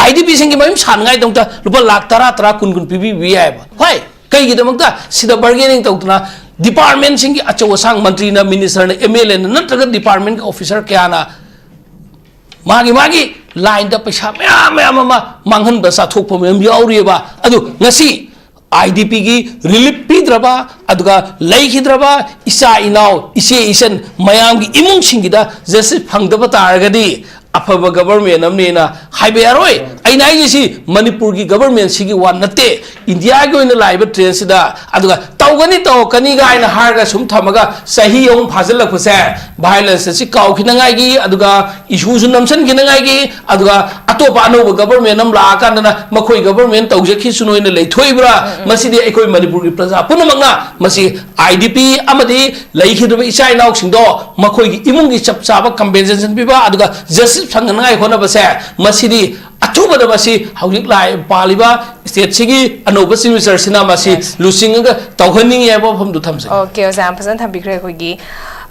IDP ꯁꯤꯡꯒꯤ ꯃꯌꯨꯝ ꯁꯥꯅꯉꯥꯏꯗꯃꯛꯇ ꯂꯨꯄꯥ ꯂꯥꯈ ꯇꯔꯥ, ꯇꯔꯥ, ꯀꯨꯟ, ꯀꯨꯟ ꯄꯤꯕꯤꯕ ꯌꯥꯏꯑꯕ꯫ ꯍꯣꯏ, ꯀꯩꯒꯤꯗꯃꯛꯇ ꯁꯤꯗ bargaining ꯇꯧꯗꯅ department ꯁꯤꯡꯒꯤ ꯑꯆꯧ ꯑꯁꯥꯡ, ꯃꯟꯇ꯭ꯔꯤꯅ, minister ꯅ, MLA ꯅ, ꯅꯠꯇ꯭ꯔꯒ department ꯀꯤ officer ꯀꯌꯥꯅ ꯃꯥꯒꯤ ꯃꯥꯒꯤ line ꯗ ꯄꯩꯁꯥ ꯃꯌꯥꯝ ꯃꯌꯥꯝ ꯑꯃ ꯃꯥꯡꯍꯟꯕ, ꯆꯥꯊꯣꯛꯄ ꯃꯌꯥꯝ ꯌꯥꯎꯔꯤꯑꯕ꯫ ꯑꯗꯨ ꯉꯁꯤ IDP ꯒꯤ relief ꯄꯤꯗ꯭ꯔꯕ, ꯑꯗꯨꯒ ꯂꯩꯈꯤꯗ꯭ꯔꯕ ꯏꯆꯥ ꯏꯅꯥꯎ, ꯏꯆꯦ ꯏꯆꯟ ꯃꯌꯥꯝꯒꯤ ꯏꯃꯨꯡꯁꯤꯡꯒꯤꯗ justice ꯐꯪꯗꯕ ꯇꯥꯔꯒꯗꯤ ꯑꯐꯕ government ꯑꯃꯅꯦꯅ ꯍꯥꯏꯕ ꯌꯥꯔꯣꯏ꯫ ꯑꯩꯅ ꯍꯥꯏꯔꯤꯁꯤ ꯃꯅꯤꯄꯨꯔꯒꯤ government ꯁꯤꯒꯤ ꯋꯥ ꯅꯠꯇꯦ, ꯏꯟꯗꯤꯌꯥꯒꯤ ꯑꯣꯏꯅ ꯂꯥꯛꯏꯕ trend ꯁꯤꯗ꯫ ꯑꯗꯨꯒ ꯇꯧꯒꯅꯤ, ꯇꯧꯔꯛꯀꯅꯤ ꯀꯥꯏꯅ ꯍꯥꯏꯔꯒ ꯁꯨꯝ ꯊꯝꯃꯒ ꯆꯍꯤ ꯑꯍꯨꯝ ꯐꯥꯖꯤꯜꯂꯛꯄꯁꯦ, violence ꯑꯁꯤ ꯀꯥꯎꯈꯤꯅꯉꯥꯏꯒꯤ, ꯑꯗꯨꯒ issue ꯁꯨ ꯅꯝꯁꯤꯟꯈꯤꯅꯉꯥꯏꯒꯤ, ꯑꯗꯨꯒ ꯑꯇꯣꯞꯄ ꯑꯅꯧꯕ government ꯑꯃ ꯂꯥꯛꯑꯀꯥꯟꯗꯅ ꯃꯈꯣꯏ government ꯇꯧꯖꯈꯤꯁꯅꯨ ꯍꯥꯏꯅ ꯂꯩꯊꯣꯛꯏꯕ꯭ꯔꯥ? ꯃꯁꯤꯗꯤ ꯑꯩꯈꯣꯏ ꯃꯅꯤꯄꯨꯔꯒꯤ ꯄ꯭ꯔꯖꯥ ꯄꯨꯝꯅꯃꯛꯅ ꯃꯁꯤ IDP ꯑꯃꯗꯤ ꯂꯩꯈꯤꯗ꯭ꯔꯕ ꯏꯆꯥ ꯏꯅꯥꯎꯁꯤꯡꯗꯣ ꯃꯈꯣꯏꯒꯤ ꯏꯃꯨꯡꯒꯤ ꯆꯞ ꯆꯥꯕ compensation ꯄꯤꯕ, ꯑꯗꯨꯒ justice ꯐꯪꯅꯉꯥꯏ ꯍꯣꯠꯅꯕꯁꯦ, ꯃꯁꯤꯗꯤ ꯑꯊꯨꯕꯗ ꯃꯁꯤ ꯍꯧꯖꯤꯛ ꯂꯥꯛꯏ-, ꯄꯥꯜꯂꯤꯕ state ꯁꯤꯒꯤ ꯑꯅꯧꯕ Chief Minister ꯁꯤꯅ ꯃꯁꯤ Yes. ꯂꯨꯆꯤꯡꯉꯒ ꯇꯧꯍꯟꯅꯤꯡꯉꯤ ꯍꯥꯏꯕ ꯋꯥꯐꯝꯗꯨ ꯊꯝꯖꯒꯦ꯫ Okay, ꯑꯣꯖꯥ, ꯌꯥꯝ ꯐꯖꯅ ꯊꯝꯕꯤꯈ꯭ꯔꯦ꯫ ꯑꯩꯈꯣꯏꯒꯤ,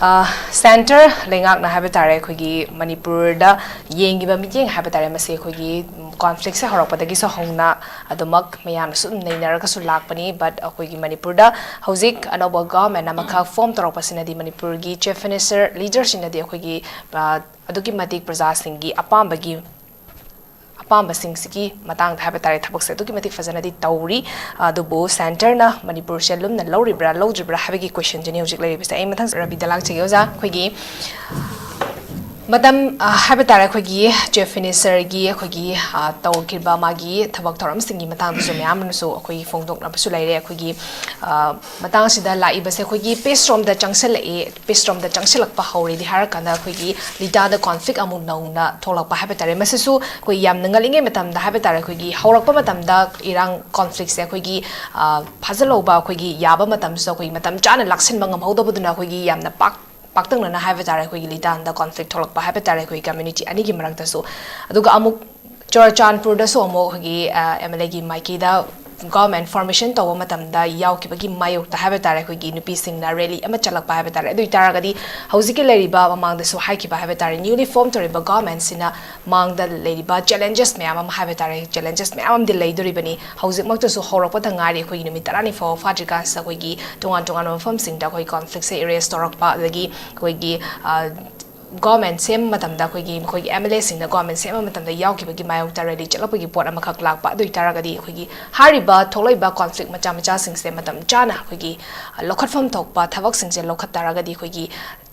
ꯑ, centre ꯂꯩꯉꯥꯛꯅ ꯍꯥꯏꯕ ꯇꯥꯔꯦ, ꯑꯩꯈꯣꯏꯒꯤ ꯃꯅꯤꯄꯨꯔꯗ ꯌꯦꯡꯉꯤꯕ ꯃꯤꯠꯌꯦꯡ ꯍꯥꯏꯕ ꯇꯥꯔꯦ, ꯃꯁꯤ ꯑꯩꯈꯣꯏꯒꯤ, ꯎꯝ, conflict ꯁꯦ ꯍꯧꯔꯛꯄꯗꯒꯤꯁꯨ ꯍꯧꯅ ꯑꯗꯨꯃꯛ ꯃꯌꯥꯝꯅꯁꯨ ꯑꯗꯨꯝ ꯅꯩꯅꯔꯒꯁꯨ ꯂꯥꯛꯄꯅꯤ꯫ But ꯑꯩꯈꯣꯏꯒꯤ ꯃꯅꯤꯄꯨꯔꯗ ꯍꯧꯖꯤꯛ ꯑꯅꯧꯕ government ꯑꯃꯈꯛ form ꯇꯧꯔꯛꯄꯁꯤꯅꯗꯤ ꯃꯅꯤꯄꯨꯔꯒꯤ Chief Minister, leader ꯁꯤꯡꯅꯗꯤ ꯑꯩꯈꯣꯏꯒꯤ, ꯑ, ꯑꯗꯨꯛꯀꯤ ꯃꯇꯤꯛ ꯄ꯭ꯔꯖꯥꯁꯤꯡꯒꯤ ꯑꯄꯥꯝꯕꯒꯤ, ꯑꯄꯥꯝꯕꯁꯤꯡꯁꯤꯒꯤ ꯃꯇꯥꯡꯗ ꯍꯥꯏꯕ ꯇꯥꯔꯦ, ꯊꯕꯛꯁꯦ ꯑꯗꯨꯛꯀꯤ ꯃꯇꯤꯛ ꯐꯖꯅꯗꯤ ꯇꯧꯔꯤ꯫ ꯑꯗꯨꯕꯨ centre ꯅ ꯃꯅꯤꯄꯨꯔꯁꯦ ꯂꯨꯝꯅ ꯂꯧꯔꯤꯕ꯭ꯔꯥ, ꯂꯧꯗ꯭ꯔꯤꯕ꯭ꯔꯥ ꯍꯥꯏꯕꯒꯤ question ꯁꯤꯅꯤ ꯍꯧꯖꯤꯛ ꯂꯩꯔꯤꯕꯁꯦ꯫ ꯑꯩ ꯃꯊꯪ ꯔꯕꯤꯗ ꯂꯥꯛꯆꯒꯦ, ꯑꯣꯖꯥ꯫ ꯑꯩꯈꯣꯏꯒꯤ ꯃꯇꯝ ꯑ, ꯍꯥꯏꯕ ꯇꯥꯔꯦ, ꯑꯩꯈꯣꯏꯒꯤ ꯆꯤꯐ ꯃꯤꯅꯤꯁꯇꯔꯒꯤ ꯑꯩꯈꯣꯏꯒꯤ ꯑ, ꯇꯧꯈꯤꯕ ꯃꯥꯒꯤ ꯊꯕꯛ ꯊꯧꯔꯝꯁꯤꯡꯒꯤ ꯃꯇꯥꯡꯗꯁꯨ ꯃꯌꯥꯝ ꯑꯃꯁꯨ ꯑꯩꯈꯣꯏꯒꯤ ꯐꯣꯡꯗꯣꯛꯅꯕꯁꯨ ꯂꯩꯔꯦ꯫ ꯑꯩꯈꯣꯏꯒꯤ ꯑ, ꯃꯇꯥꯡꯁꯤꯗ ꯂꯥꯛꯏꯕꯁꯦ ꯑꯩꯈꯣꯏꯒꯤ ꯄꯤꯁ ꯔꯣꯝꯗ ꯆꯪꯁꯤꯜꯂꯛꯑꯦ꯫ ꯄꯤꯁ ꯔꯣꯝꯗ ꯆꯪꯁꯤꯜꯂꯛꯄ ꯍꯧꯔꯦꯗꯤ ꯍꯥꯏꯔꯀꯥꯟꯗ ꯑꯩꯈꯣꯏꯒꯤ ꯂꯤꯇꯥꯗ ꯀꯣꯟꯐ꯭ꯂꯤꯛ ꯑꯃꯨꯛ ꯅꯧꯅ ꯊꯣꯛꯂꯛꯄ ꯍꯥꯏꯕ ꯇꯥꯔꯦ꯫ ꯃꯁꯤꯁꯨ ꯑꯩꯈꯣꯏ ꯌꯥꯝꯅ ꯉꯜꯂꯤꯉꯩ ꯃꯇꯝꯗ ꯍꯥꯏꯕ ꯇꯥꯔꯦ, ꯑꯩꯈꯣꯏꯒꯤ ꯍꯧꯔꯛꯄ ꯃꯇꯝꯗ ꯏꯔꯥꯡ ꯀꯣꯟꯐ꯭ꯂꯤꯛꯁꯦ ꯑꯩꯈꯣꯏꯒꯤ ꯑ, ꯐꯥꯖꯤꯜꯍꯧꯕ, ꯑꯩꯈꯣꯏꯒꯤ ꯌꯥꯕ ꯃꯇꯝꯁꯤꯗ ꯑꯩꯈꯣꯏꯒꯤ ꯃꯇꯝ ꯆꯥꯅ ꯂꯥꯛꯁꯤꯟꯕ ꯉꯝꯍꯧꯗꯕꯗꯨꯅ ꯑꯩꯈꯣꯏꯒꯤ ꯌꯥꯝꯅ ꯄꯥꯛ ꯄꯥꯛꯇꯛꯅꯅ ꯍꯥꯏꯕ ꯇꯥꯔꯦ, ꯑꯩꯈꯣꯏꯒꯤ ꯂꯤꯇꯥꯟꯗ ꯀꯣꯟꯐ꯭ꯂꯤꯛ ꯊꯣꯛꯂꯛꯄ ꯍꯥꯏꯕ ꯇꯥꯔꯦ, ꯑꯩꯈꯣꯏ ꯀꯝꯃ꯭ꯌꯨꯅꯤꯇꯤ ꯑꯅꯤꯒꯤ ꯃꯔꯛꯇꯁꯨ꯫ ꯑꯗꯨꯒ ꯑꯃꯨꯛ ꯆꯨꯔꯆꯥꯟꯄꯨꯔꯗꯁꯨ ꯑꯃꯨꯛ ꯑꯩꯈꯣꯏꯒꯤ ꯑꯦꯝ ꯑꯦꯜ ꯑꯦꯒꯤ ꯃꯥꯏꯀꯩꯗ ꯒꯣꯔꯃꯦꯟ ꯐꯣꯔꯃꯦꯁꯟ ꯇꯧꯕ ꯃꯇꯝꯗ ꯌꯥꯎꯈꯤꯕꯒꯤ ꯃꯥꯌꯣꯛꯇ ꯍꯥꯏꯕ ꯇꯥꯔꯦ, ꯑꯩꯈꯣꯏꯒꯤ ꯅꯨꯄꯤꯁꯤꯡꯅ ꯔꯦꯂꯤ ꯑꯃ ꯆꯠꯂꯛꯄ ꯍꯥꯏꯕ ꯇꯥꯔꯦ꯫ ꯑꯗꯨ ꯑꯣꯏꯇꯥꯔꯒꯗꯤ ꯍꯧꯖꯤꯛꯀꯤ ꯂꯩꯔꯤꯕ, ꯃꯃꯥꯡꯗꯁꯨ ꯍꯥꯏꯈꯤꯕ ꯍꯥꯏꯕ ꯇꯥꯔꯦ, ꯅ꯭ꯌꯨꯂꯤ ꯐꯣꯝ ꯇꯧꯔꯤꯕ ꯒꯣꯔꯃꯦꯟꯁꯤꯅ ꯃꯥꯡꯗ ꯂꯩꯔꯤꯕ ꯆꯦꯂꯦꯟꯖꯦꯁ ꯃꯌꯥꯝ ꯑꯃ ꯍꯥꯏꯕ ꯇꯥꯔꯦ, ꯆꯦꯂꯦꯟꯖꯦꯁ ꯃꯌꯥꯝ ꯑꯃꯗꯤ ꯂꯩꯗꯣꯔꯤꯕꯅꯤ꯫ ꯍꯧꯖꯤꯛꯃꯛꯇꯁꯨ ꯍꯧꯔꯛꯄꯗ ꯉꯥꯏꯔꯤ, ꯑꯩꯈꯣꯏꯒꯤ ꯅꯨꯃꯤꯠ ꯇꯔꯥꯅꯤ ꯐꯥꯎꯕ ꯐꯥꯗ꯭ꯔꯤꯀꯥꯟꯁꯤꯗ ꯑꯩꯈꯣꯏꯒꯤ ꯇꯣꯉꯥꯟ ꯇꯣꯉꯥꯟꯕ ꯃꯐꯝꯁꯤꯡꯗ ꯑꯩꯈꯣꯏ ꯀꯣꯟꯐ꯭ꯂꯤꯛꯁꯦ ꯏꯔꯦꯁ ꯇꯧꯔꯛꯄ, ꯑꯗꯒꯤ ꯑꯩꯈꯣꯏꯒꯤ ꯑ, ꯒꯣꯔꯃꯦꯟ ꯁꯦꯝꯕ ꯃꯇꯝꯗ ꯑꯩꯈꯣꯏꯒꯤ ꯃꯈꯣꯏꯒꯤ ꯑꯦꯝ ꯑꯦꯜ ꯑꯦꯁꯤꯡꯅ ꯒꯣꯔꯃꯦꯟ ꯁꯦꯝꯕ ꯃꯇꯝꯗ ꯌꯥꯎꯈꯤꯕꯒꯤ ꯃꯥꯌꯣꯛꯇ ꯔꯦꯂꯤ ꯆꯠꯂꯛꯄꯒꯤ ꯄꯣꯠ ꯑꯃꯈꯛ ꯂꯥꯛꯄ꯫ ꯑꯗꯨ ꯑꯣꯏꯇꯥꯔꯒꯗꯤ ꯑꯩꯈꯣꯏꯒꯤ ꯍꯥꯏꯔꯤꯕ ꯊꯣꯛꯂꯛꯏꯕ ꯀꯣꯟꯐ꯭ꯂꯤꯛ ꯃꯆꯥ ꯃꯆꯥꯁꯤꯡꯁꯦ ꯃꯇꯝ ꯆꯥꯅ ꯑꯩꯈꯣꯏꯒꯤ ꯂꯧꯈꯠꯐꯝ ꯊꯣꯛꯄ ꯊꯕꯛꯁꯤꯡꯁꯦ ꯂꯧꯈꯠ ꯇꯥꯔꯒꯗꯤ ꯑꯩꯈꯣꯏꯒꯤ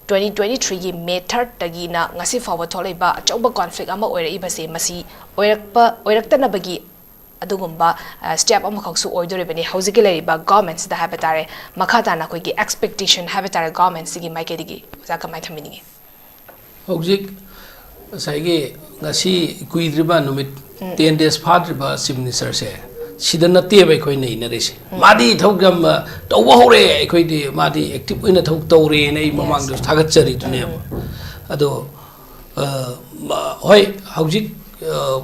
ꯇ꯭ꯋꯦꯟꯇꯤ ꯇ꯭ꯋꯦꯟꯇꯤ ꯊ꯭ꯔꯤꯒꯤ ꯃꯦ ꯊꯥꯔꯠꯇꯒꯤꯅ ꯉꯁꯤ ꯐꯥꯎꯕ ꯊꯣꯛꯂꯛꯏꯕ ꯑꯆꯧꯕ ꯀꯣꯟꯐ꯭ꯂꯤꯛ ꯑꯃ ꯑꯣꯏꯔꯛꯏꯕꯁꯦ ꯃꯁꯤ ꯑꯣꯏꯔꯛꯄ ꯑꯣꯏꯔꯛꯇꯅꯕꯒꯤ ꯑꯗꯨꯒꯨꯝꯕ ꯁ꯭ꯇꯦꯞ ꯑꯃꯈꯛꯁꯨ ꯑꯣꯏꯗꯣꯔꯤꯕꯅꯤ ꯍꯧꯖꯤꯛꯀꯤ ꯂꯩꯔꯤꯕ ꯒꯣꯔꯃꯦꯟꯁꯤꯗ ꯍꯥꯏꯕ ꯇꯥꯔꯦ꯫ ꯃꯈꯥ ꯇꯥꯅ ꯑꯩꯈꯣꯏꯒꯤ ꯑꯦꯛꯁꯄꯦꯛꯇꯦꯁꯟ ꯍꯥꯏꯕ ꯇꯥꯔꯦ, ꯒꯣꯔꯃꯦꯟꯁꯤꯒꯤ ꯃꯥꯏꯀꯩꯗꯒꯤ ꯑꯣꯖꯥ ꯀꯃꯥꯏꯅ ꯊꯝꯕꯤꯅꯤꯡꯉꯤ? ꯍꯧꯖꯤꯛ ꯉꯁꯥꯏꯒꯤ ꯉꯁꯤ ꯀꯨꯏꯗ꯭ꯔꯤꯕ ꯅꯨꯃꯤꯠ ꯇꯦꯟ ꯗꯦꯖ ꯐꯥꯗ꯭ꯔꯤꯕ ꯆꯤꯐ ꯃꯤꯅꯤꯁꯇꯔꯁꯦ ꯁꯤꯗ ꯅꯠꯇꯦꯕ ꯑꯩꯈꯣꯏ ꯅꯩꯅꯔꯤꯁꯦ꯫ ꯃꯥꯗꯤ ꯊꯕꯛ ꯌꯥꯝ ꯇꯧꯕ ꯍꯧꯔꯦ, ꯑꯩꯈꯣꯏꯗꯤ ꯃꯥꯗꯤ ꯑꯦꯛꯇꯤꯚ ꯑꯣꯏꯅ ꯊꯕꯛ ꯇꯧꯔꯦꯅ ꯑꯩ ꯃꯃꯥꯡꯗꯁꯨ ꯊꯥꯒꯠꯆꯔꯤꯗꯨꯅꯦꯕ꯫ ꯑꯗꯣ ꯑ, ꯃ-, ꯍꯣꯏ, ꯍꯧꯖꯤꯛ ꯑ,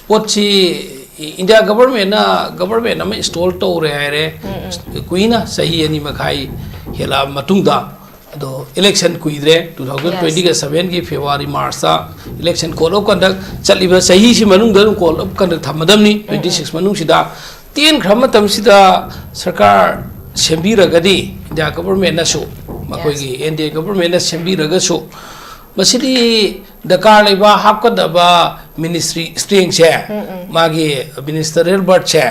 ꯄꯣꯠꯁꯤ ꯏꯟꯗꯤꯌꯥ ꯒꯕꯔꯃꯦꯟꯅ ꯒꯕꯔꯃꯦꯟ ꯑꯃ ꯏꯟꯁꯇꯣꯜ ꯇꯧꯔꯦ ꯍꯥꯏꯔꯦ꯫ ꯀꯨꯏꯅ ꯆꯍꯤ ꯑꯅꯤ ꯃꯈꯥꯏ ꯍꯦꯜꯂꯛꯑ ꯃꯇꯨꯡꯗ, ꯑꯗꯣ ꯏꯂꯦꯛꯁꯟ ꯀꯨꯏꯗ꯭ꯔꯦ, ꯇꯨ ꯊꯥꯎꯖꯟ ꯇ꯭ꯋꯦꯟꯇꯤ ꯁꯚꯦꯟꯒꯤ ꯐꯦꯕ꯭ꯔꯨꯋꯥꯔꯤ ꯃꯥꯔꯆꯇ ꯏꯂꯦꯛꯁꯟ ꯀꯣꯗ ꯑꯣꯐ ꯀꯟꯗꯛ ꯆꯠꯂꯤꯕ ꯆꯍꯤꯁꯤ ꯃꯅꯨꯡꯗ ꯑꯗꯨꯝ ꯀꯣꯗ ꯑꯣꯐ ꯀꯟꯗꯛ ꯊꯝꯃꯗꯕꯅꯤ꯫ ꯇ꯭ꯋꯦꯟꯇꯤ ꯁꯤꯛꯁ ꯃꯅꯨꯡꯁꯤꯗ ꯇꯦꯟꯈ꯭ꯔꯕ ꯃꯇꯝꯁꯤꯗ ꯁꯔꯀꯥꯔ ꯁꯦꯝꯕꯤꯔꯒꯗꯤ ꯏꯟꯗꯤꯌꯥ ꯒꯕꯔꯃꯦꯟꯅꯁꯨ, ꯃꯈꯣꯏꯒꯤ ꯑꯦꯟ ꯗꯤ ꯑꯦ ꯒꯕꯔꯃꯦꯟꯅ ꯁꯦꯝꯕꯤꯔꯒꯁꯨ, ꯃꯁꯤꯗꯤ ꯗꯔꯀꯥꯔ ꯂꯩꯕ ꯍꯥꯞꯀꯗꯕ ꯃꯤꯅꯤꯁꯇ꯭ꯔꯤ ꯏꯁꯇ꯭ꯔꯦꯡꯁꯦ, ꯃꯥꯒꯤ ꯃꯤꯅꯤꯁꯇꯔꯤꯌꯦꯜ ꯕꯔꯠꯁꯦ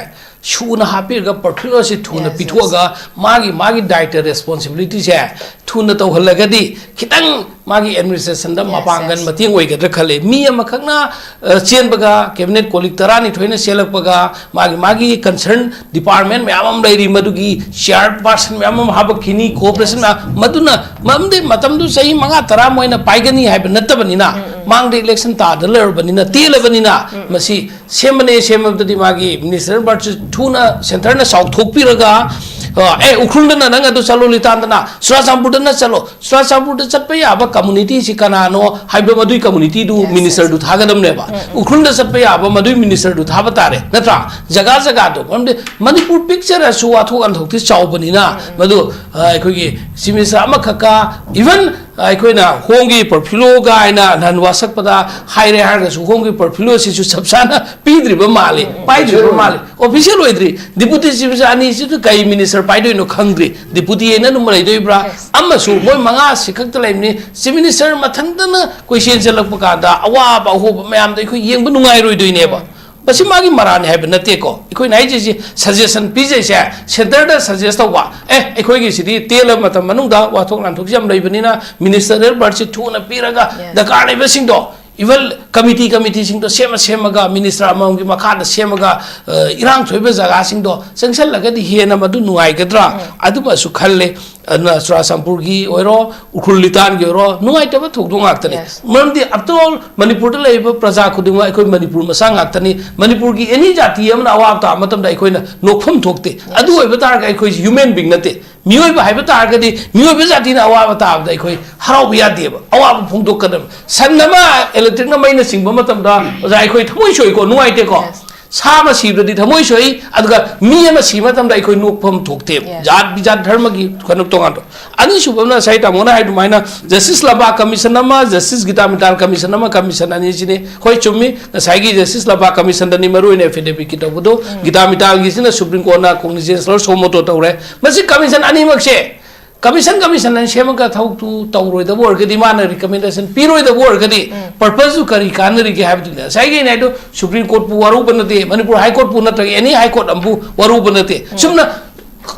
ꯁꯨꯅ ꯍꯥꯞꯄꯤꯔꯒ portfolio ꯑꯁꯤ ꯊꯨꯅ ꯄꯤꯊꯣꯛꯑꯒ ꯃꯥꯒꯤ ꯃꯥꯒꯤ ꯗꯥꯏꯇ responsibility ꯁꯦ ꯊꯨꯅ ꯇꯧꯍꯜꯂꯒꯗꯤ ꯈꯤꯇꯪ ꯃꯥꯒꯤ administration ꯗ ꯃꯄꯥꯡꯒꯜ ꯃꯇꯦꯡ ꯑꯣꯏꯒꯗ꯭ꯔꯥ ꯈꯜꯂꯦ꯫ ꯃꯤ ꯑꯃꯈꯛꯅ ꯑ, ꯆꯦꯟꯕꯒ cabinet colleague ꯇꯔꯥꯅꯤꯊꯣꯏꯅ ꯆꯦꯜꯂꯛꯄꯒ ꯃꯥꯒꯤ ꯃꯥꯒꯤ concern department ꯃꯌꯥꯝ ꯑꯃ ꯂꯩꯔꯤ, ꯃꯗꯨꯒꯤ chair person ꯃꯌꯥꯝ ꯑꯃ ꯍꯥꯄꯛꯈꯤꯅꯤ, cooperation ꯃꯌꯥꯝ, ꯃꯗꯨꯅ ꯃꯔꯝꯗꯤ ꯃꯇꯝꯗꯨ ꯆꯍꯤ ꯃꯉꯥ ꯇꯔꯥ ꯃꯣꯏꯅ ꯄꯥꯏꯒꯅꯤ ꯍꯥꯏꯕ ꯅꯠꯇꯕꯅꯤꯅ, ꯃꯥꯡꯗ election ꯇꯥꯗ ꯂꯩꯔꯕꯅꯤꯅ, ꯇꯦꯜꯂꯕꯅꯤꯅ, ꯃꯁꯤ ꯁꯦꯝꯕꯅꯦ, ꯁꯦꯝꯃꯕꯗꯗꯤ ꯃꯥꯒꯤ minister ꯕꯔꯠꯁꯤ ꯊꯨꯅ centre ꯅ ꯆꯥꯎꯊꯣꯛꯄꯤꯔꯒ, ꯑ, ꯑꯦ, ꯎꯈ꯭ꯔꯨꯜꯗꯅ ꯅꯪ ꯑꯗꯨ ꯆꯠꯂꯣ, ꯂꯤꯇꯥꯟꯗꯅ ꯆꯨꯔꯥꯆꯥꯟꯄꯨꯔꯗꯅ ꯆꯠꯂꯣ, ꯆꯨꯔꯥꯆꯥꯟꯄꯨꯔꯗ ꯆꯠꯄ ꯌꯥꯕ community ꯁꯤ ꯀꯅꯥꯅꯣ ꯍꯥꯏꯕ ꯃꯗꯨꯒꯤ community ꯗꯨ minister ꯗꯨ ꯊꯥꯒꯗꯕꯅꯦꯕ꯫ ꯎꯈ꯭ꯔꯨꯜꯗ ꯆꯠꯄ ꯌꯥꯕ ꯃꯗꯨꯒꯤ minister ꯗꯨ ꯊꯥꯕ ꯇꯥꯔꯦ, ꯅꯠꯇ꯭ꯔꯥ? ꯖꯒꯥ ꯖꯒꯥꯗꯣ, ꯃꯔꯝꯗꯤ ꯃꯅꯤꯄꯨꯔ ꯄꯤꯛꯆꯔꯁꯨ ꯋꯥꯊꯣꯛ ꯋꯥꯟꯊꯣꯛꯇꯤ ꯆꯥꯎꯕꯅꯤꯅ, ꯃꯗꯨ, ꯑ, ꯑꯩꯈꯣꯏꯒꯤ chief minister ꯑꯃꯈꯛꯀ, even ꯑꯩꯈꯣꯏꯅ home ꯒꯤ portfolio ꯒ ꯍꯥꯏꯅ ꯅꯍꯥꯟ ꯋꯥꯁꯛꯄꯗ ꯍꯥꯏꯔꯦ ꯍꯥꯏꯔꯒꯁꯨ, home ꯒꯤ portfolio ꯁꯤꯁꯨ ꯆꯞ ꯆꯥꯅ ꯄꯤꯗ꯭ꯔꯤꯕ ꯃꯥꯜꯂꯤ, ꯄꯥꯏꯗ꯭ꯔꯤꯕ ꯃꯥꯜꯂꯤ, official ꯑꯣꯏꯗ꯭ꯔꯤ꯫ Deputy chief minister ꯑꯅꯤꯁꯤꯁꯨ ꯀꯩ minister ꯄꯥꯏꯗꯣꯏꯅꯣ ꯈꯪꯗ꯭ꯔꯤ꯫ Deputy ꯍꯥꯏꯅ ꯑꯗꯨꯝ ꯂꯩꯗꯣꯏꯕ꯭ꯔꯥ? ꯑꯃꯁꯨ ꯃꯣꯏ ꯃꯉꯥꯁꯤ ꯈꯛꯇ ꯂꯩꯕꯅꯤ꯫ Chief minister ꯃꯊꯟꯇꯅ ꯀꯣꯏꯆꯦꯟ ꯆꯦꯜꯂꯛꯄ ꯀꯥꯟꯗ ꯑꯋꯥꯕ ꯑꯍꯣꯕ ꯃꯌꯥꯝꯗꯣ ꯑꯩꯈꯣꯏ ꯌꯦꯡꯕ ꯅꯨꯡꯉꯥꯏꯔꯣꯏꯗꯣꯏꯅꯦꯕ꯫ ꯃꯁꯤ ꯃꯥꯒꯤ ꯃꯔꯥꯜꯅꯤ ꯍꯥꯏꯕ ꯅꯠꯇꯦꯀꯣ꯫ ꯑꯩꯈꯣꯏꯅ ꯍꯥꯏꯖꯩꯁꯤ, suggestion ꯄꯤꯖꯩꯁꯦ, centre ꯗ suggest ꯇꯧꯕ, "ꯑꯦ, ꯑꯩꯈꯣꯏꯒꯤꯁꯤꯗꯤ ꯇꯦꯜꯂꯕ ꯃꯇꯝ ꯃꯅꯨꯡꯗ ꯋꯥꯊꯣꯛ ꯂꯥꯟꯊꯣꯛꯁꯤ ꯌꯥꯝ ꯂꯩꯕꯅꯤꯅ, ministerial ꯕꯔꯠꯁꯤ ꯊꯨꯅ ꯄꯤꯔꯒ ꯗꯔꯀꯥꯔ ꯂꯩꯕꯁꯤꯡꯗꯣ, even committee committee ꯁꯤꯡꯗꯣ ꯁꯦꯝꯃ ꯁꯦꯝꯃꯒ, minister ꯑꯃꯃꯝꯒꯤ ꯃꯈꯥꯗ ꯁꯦꯝꯃꯒ, ꯑ, ꯏꯔꯥꯡ ꯊꯣꯛꯏꯕ ꯖꯒꯥꯁꯤꯡꯗꯣ ꯆꯪꯁꯜꯂꯒꯗꯤ ꯍꯦꯟꯅ ꯃꯗꯨ ꯅꯨꯡꯉꯥꯏꯒꯗ꯭ꯔꯥ?" ꯑꯗꯨꯃꯁꯨ ꯈꯜꯂꯦ꯫ ꯑꯗꯨꯅ ꯆꯨꯔꯥꯆꯥꯟꯄꯨꯔꯒꯤ ꯑꯣꯏꯔꯣ, ꯎꯈ꯭ꯔꯨꯜ ꯂꯤꯇꯥꯟꯒꯤ ꯑꯣꯏꯔꯣ, ꯅꯨꯡꯉꯥꯏꯇꯕ ꯊꯧꯗꯣꯛ ꯉꯥꯛꯇꯅꯤ꯫ Yes. ꯃꯔꯝꯗꯤ after all ꯃꯅꯤꯄꯨꯔꯗ ꯂꯩꯔꯤꯕ ꯄ꯭ꯔꯖꯥ ꯈꯨꯗꯤꯡꯃꯛ ꯑꯩꯈꯣꯏ ꯃꯅꯤꯄꯨꯔ ꯃꯆꯥ ꯉꯥꯛꯇꯅꯤ꯫ ꯃꯅꯤꯄꯨꯔꯒꯤ any ꯖꯥꯇꯤ ꯑꯃꯅ ꯑꯋꯥꯕ ꯇꯥꯕ ꯃꯇꯝꯗ ꯑꯩꯈꯣꯏꯅ ꯅꯣꯛꯐꯝ ꯊꯣꯛꯇꯦ꯫ ꯑꯗꯨ ꯑꯣꯏꯕ ꯇꯥꯔꯒꯗꯤ ꯑꯩꯈꯣꯏꯁꯤ human being ꯅꯠꯇꯦ꯫ ꯃꯤꯑꯣꯏꯕ ꯍꯥꯏꯕ ꯇꯥꯔꯒꯗꯤ ꯃꯤꯑꯣꯏꯕ ꯖꯥꯇꯤꯅ ꯑꯋꯥꯕ ꯇꯥꯕꯗ ꯑꯩꯈꯣꯏ ꯍꯔꯥꯎꯕ ꯌꯥꯗꯦꯕ, ꯑꯋꯥꯕ ꯐꯣꯡꯗꯣꯛꯀꯗꯕ꯫ ꯁꯟ ꯑꯃ electric ꯅ ꯃꯩꯅ ꯆꯤꯡꯕ ꯃꯇꯝꯗ, ꯑꯣꯖꯥ, ꯑꯩꯈꯣꯏ ꯊꯃꯣꯏ ꯁꯣꯛꯏꯀꯣ, ꯅꯨꯡꯉꯥꯏꯇꯦꯀꯣ꯫ Yes. ꯁꯥ ꯑꯃ ꯁꯤꯕꯗꯗꯤ ꯊꯃꯣꯏ ꯁꯣꯛꯏ, ꯑꯗꯨꯒ ꯃꯤ ꯑꯃ ꯁꯤꯕ ꯃꯇꯝꯗ ꯑꯩꯈꯣꯏ ꯅꯣꯛꯐꯝ ꯊꯣꯛꯇꯦꯕ꯫ Yes. ꯖꯥꯠ ꯕꯤꯖꯥꯠ ꯙꯔꯃꯒꯤ ꯀꯩꯅꯣ ꯇꯣꯉꯥꯟꯕ꯫ ꯑꯅꯤꯁꯨꯕ ꯑꯃꯅ ꯉꯁꯥꯏ ꯇꯥꯃꯣꯅ ꯍꯥꯏ ꯑꯗꯨꯃꯥꯏꯅ Justice Labha Commission ꯑꯃ, Justice Geeta Mittal Commission ꯑꯃ, commission ꯑꯅꯤꯁꯤꯅꯤ꯫ ꯍꯣꯏ, ꯆꯨꯝꯃꯤ, ꯉꯁꯥꯏꯒꯤ Justice Labha Commission ꯗꯅꯤ ꯃꯔꯨ ꯑꯣꯏꯅ affidavit ꯀꯤ ꯇꯧꯕꯗꯣ꯫ ꯎꯝ꯫ Geeta Mittal ꯒꯤꯁꯤꯅ Supreme Court ꯅ ꯈꯣꯡꯖꯦꯜ suo motu ꯇꯧꯔꯦ꯫ ꯃꯁꯤ commission ꯑꯅꯤꯃꯛꯁꯦ ꯀꯃꯤꯁꯟ ꯀꯃꯤꯁꯟ ꯍꯥꯏꯅ ꯁꯦꯝꯃꯒ ꯊꯕꯛꯇꯨ ꯇꯧꯔꯣꯏꯗꯕ ꯑꯣꯏꯔꯒꯗꯤ, ꯃꯥꯅ ꯔꯤꯀꯃꯦꯟꯗꯦꯁꯟ ꯄꯤꯔꯣꯏꯗꯕ ꯑꯣꯏꯔꯒꯗꯤ, ꯎꯝ꯫ ꯄꯔꯄꯁꯇꯨ ꯀꯔꯤ ꯀꯥꯟꯅꯔꯤꯒꯦ ꯍꯥꯏꯕꯗꯨꯅꯦ꯫ ꯉꯁꯥꯏꯒꯤ ꯑꯩꯅ ꯍꯥꯏꯗꯣ, ꯁꯨꯄ꯭ꯔꯤꯝ ꯀꯣꯔꯠꯄꯨ ꯋꯥꯔꯧꯕ ꯅꯠꯇꯦ, ꯃꯅꯤꯄꯨꯔ ꯍꯥꯏ ꯀꯣꯔꯠꯄꯨ ꯅꯠꯇ꯭ꯔꯒ ꯑꯦꯅꯤ ꯍꯥꯏ ꯀꯣꯔꯠ ꯑꯃꯕꯨ ꯋꯥꯔꯧꯕ ꯅꯠꯇꯦ꯫ ꯎꯝ꯫ ꯁꯨꯝꯅ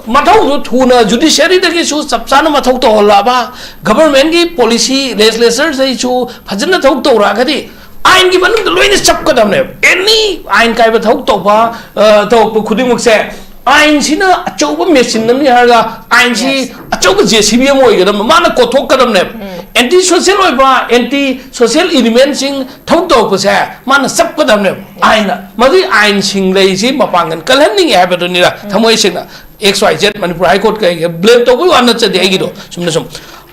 ꯃꯊꯧꯗꯨ ꯊꯨꯅ ꯖꯨꯗꯤꯁꯤꯌꯔꯤꯗꯒꯤꯁꯨ ꯆꯞ ꯆꯥꯅ ꯃꯊꯧ ꯇꯧꯍꯜꯂꯛꯑꯕ, ꯒꯚꯔꯟꯃꯦꯟꯒꯤ ꯄꯣꯂꯤꯁꯤ, ꯂꯦꯖꯤꯁꯂꯦꯆꯔꯗꯒꯤꯁꯨ ꯐꯖꯅ ꯊꯕꯛ ꯇꯧꯔꯛꯑꯒꯗꯤ, ꯑꯥꯏꯟꯒꯤ ꯃꯅꯨꯡꯗ ꯂꯣꯏꯅ ꯆꯞꯀꯗꯕꯅꯦꯕ꯫ ꯑꯦꯅꯤ ꯑꯥꯏꯟ ꯀꯥꯏꯕ ꯊꯕꯛ ꯇꯧꯕ, ꯑ, ꯇꯧꯔꯛꯄ ꯈꯨꯗꯤꯡꯃꯛꯁꯦ, ꯑꯥꯏꯟꯁꯤꯅ ꯑꯆꯧꯕ ꯃꯦꯆꯤꯟ ꯑꯃꯅꯤ ꯍꯥꯏꯔꯒ, ꯑꯥꯏꯟꯁꯤ Yes. ꯑꯆꯧꯕ ꯖꯦ ꯁꯤ ꯕꯤ ꯑꯃ ꯑꯣꯏꯒꯗꯕ, ꯃꯥꯅ ꯀꯣꯊꯣꯛꯀꯗꯕꯅꯦꯕ꯫ ꯎꯝ꯫ ꯑꯦꯟꯇꯤ ꯁꯣꯁꯤꯌꯦꯜ ꯑꯣꯏꯕ, ꯑꯦꯟꯇꯤ ꯁꯣꯁꯤꯌꯦꯜ ꯏꯂꯤꯃꯦꯟꯁꯤꯡ ꯊꯕꯛ ꯇꯧꯔꯛꯄꯁꯦ, ꯃꯥꯅ ꯆꯞꯀꯗꯕꯅꯦꯕ ꯑꯥꯏꯟꯅ꯫ ꯃꯗꯨꯒꯤ ꯑꯥꯏꯟꯁꯤꯡ ꯂꯩꯁꯤ ꯃꯄꯥꯡꯒꯜ ꯀꯜꯍꯟꯅꯤꯡꯉꯦ ꯍꯥꯏꯕꯗꯨꯅꯤꯗ, ꯎꯝ꯫ ꯊꯃꯣꯏ ꯁꯦꯡꯅ꯫ X Y Z Manipur high court ꯀꯩꯒ ꯕ꯭ꯂꯦꯝ ꯇꯧꯕꯒꯤ ꯋꯥ ꯅꯠꯆꯗꯦ ꯑꯩꯒꯤꯗꯣ꯫ ꯆꯨꯝꯅ ꯁꯨꯝ꯫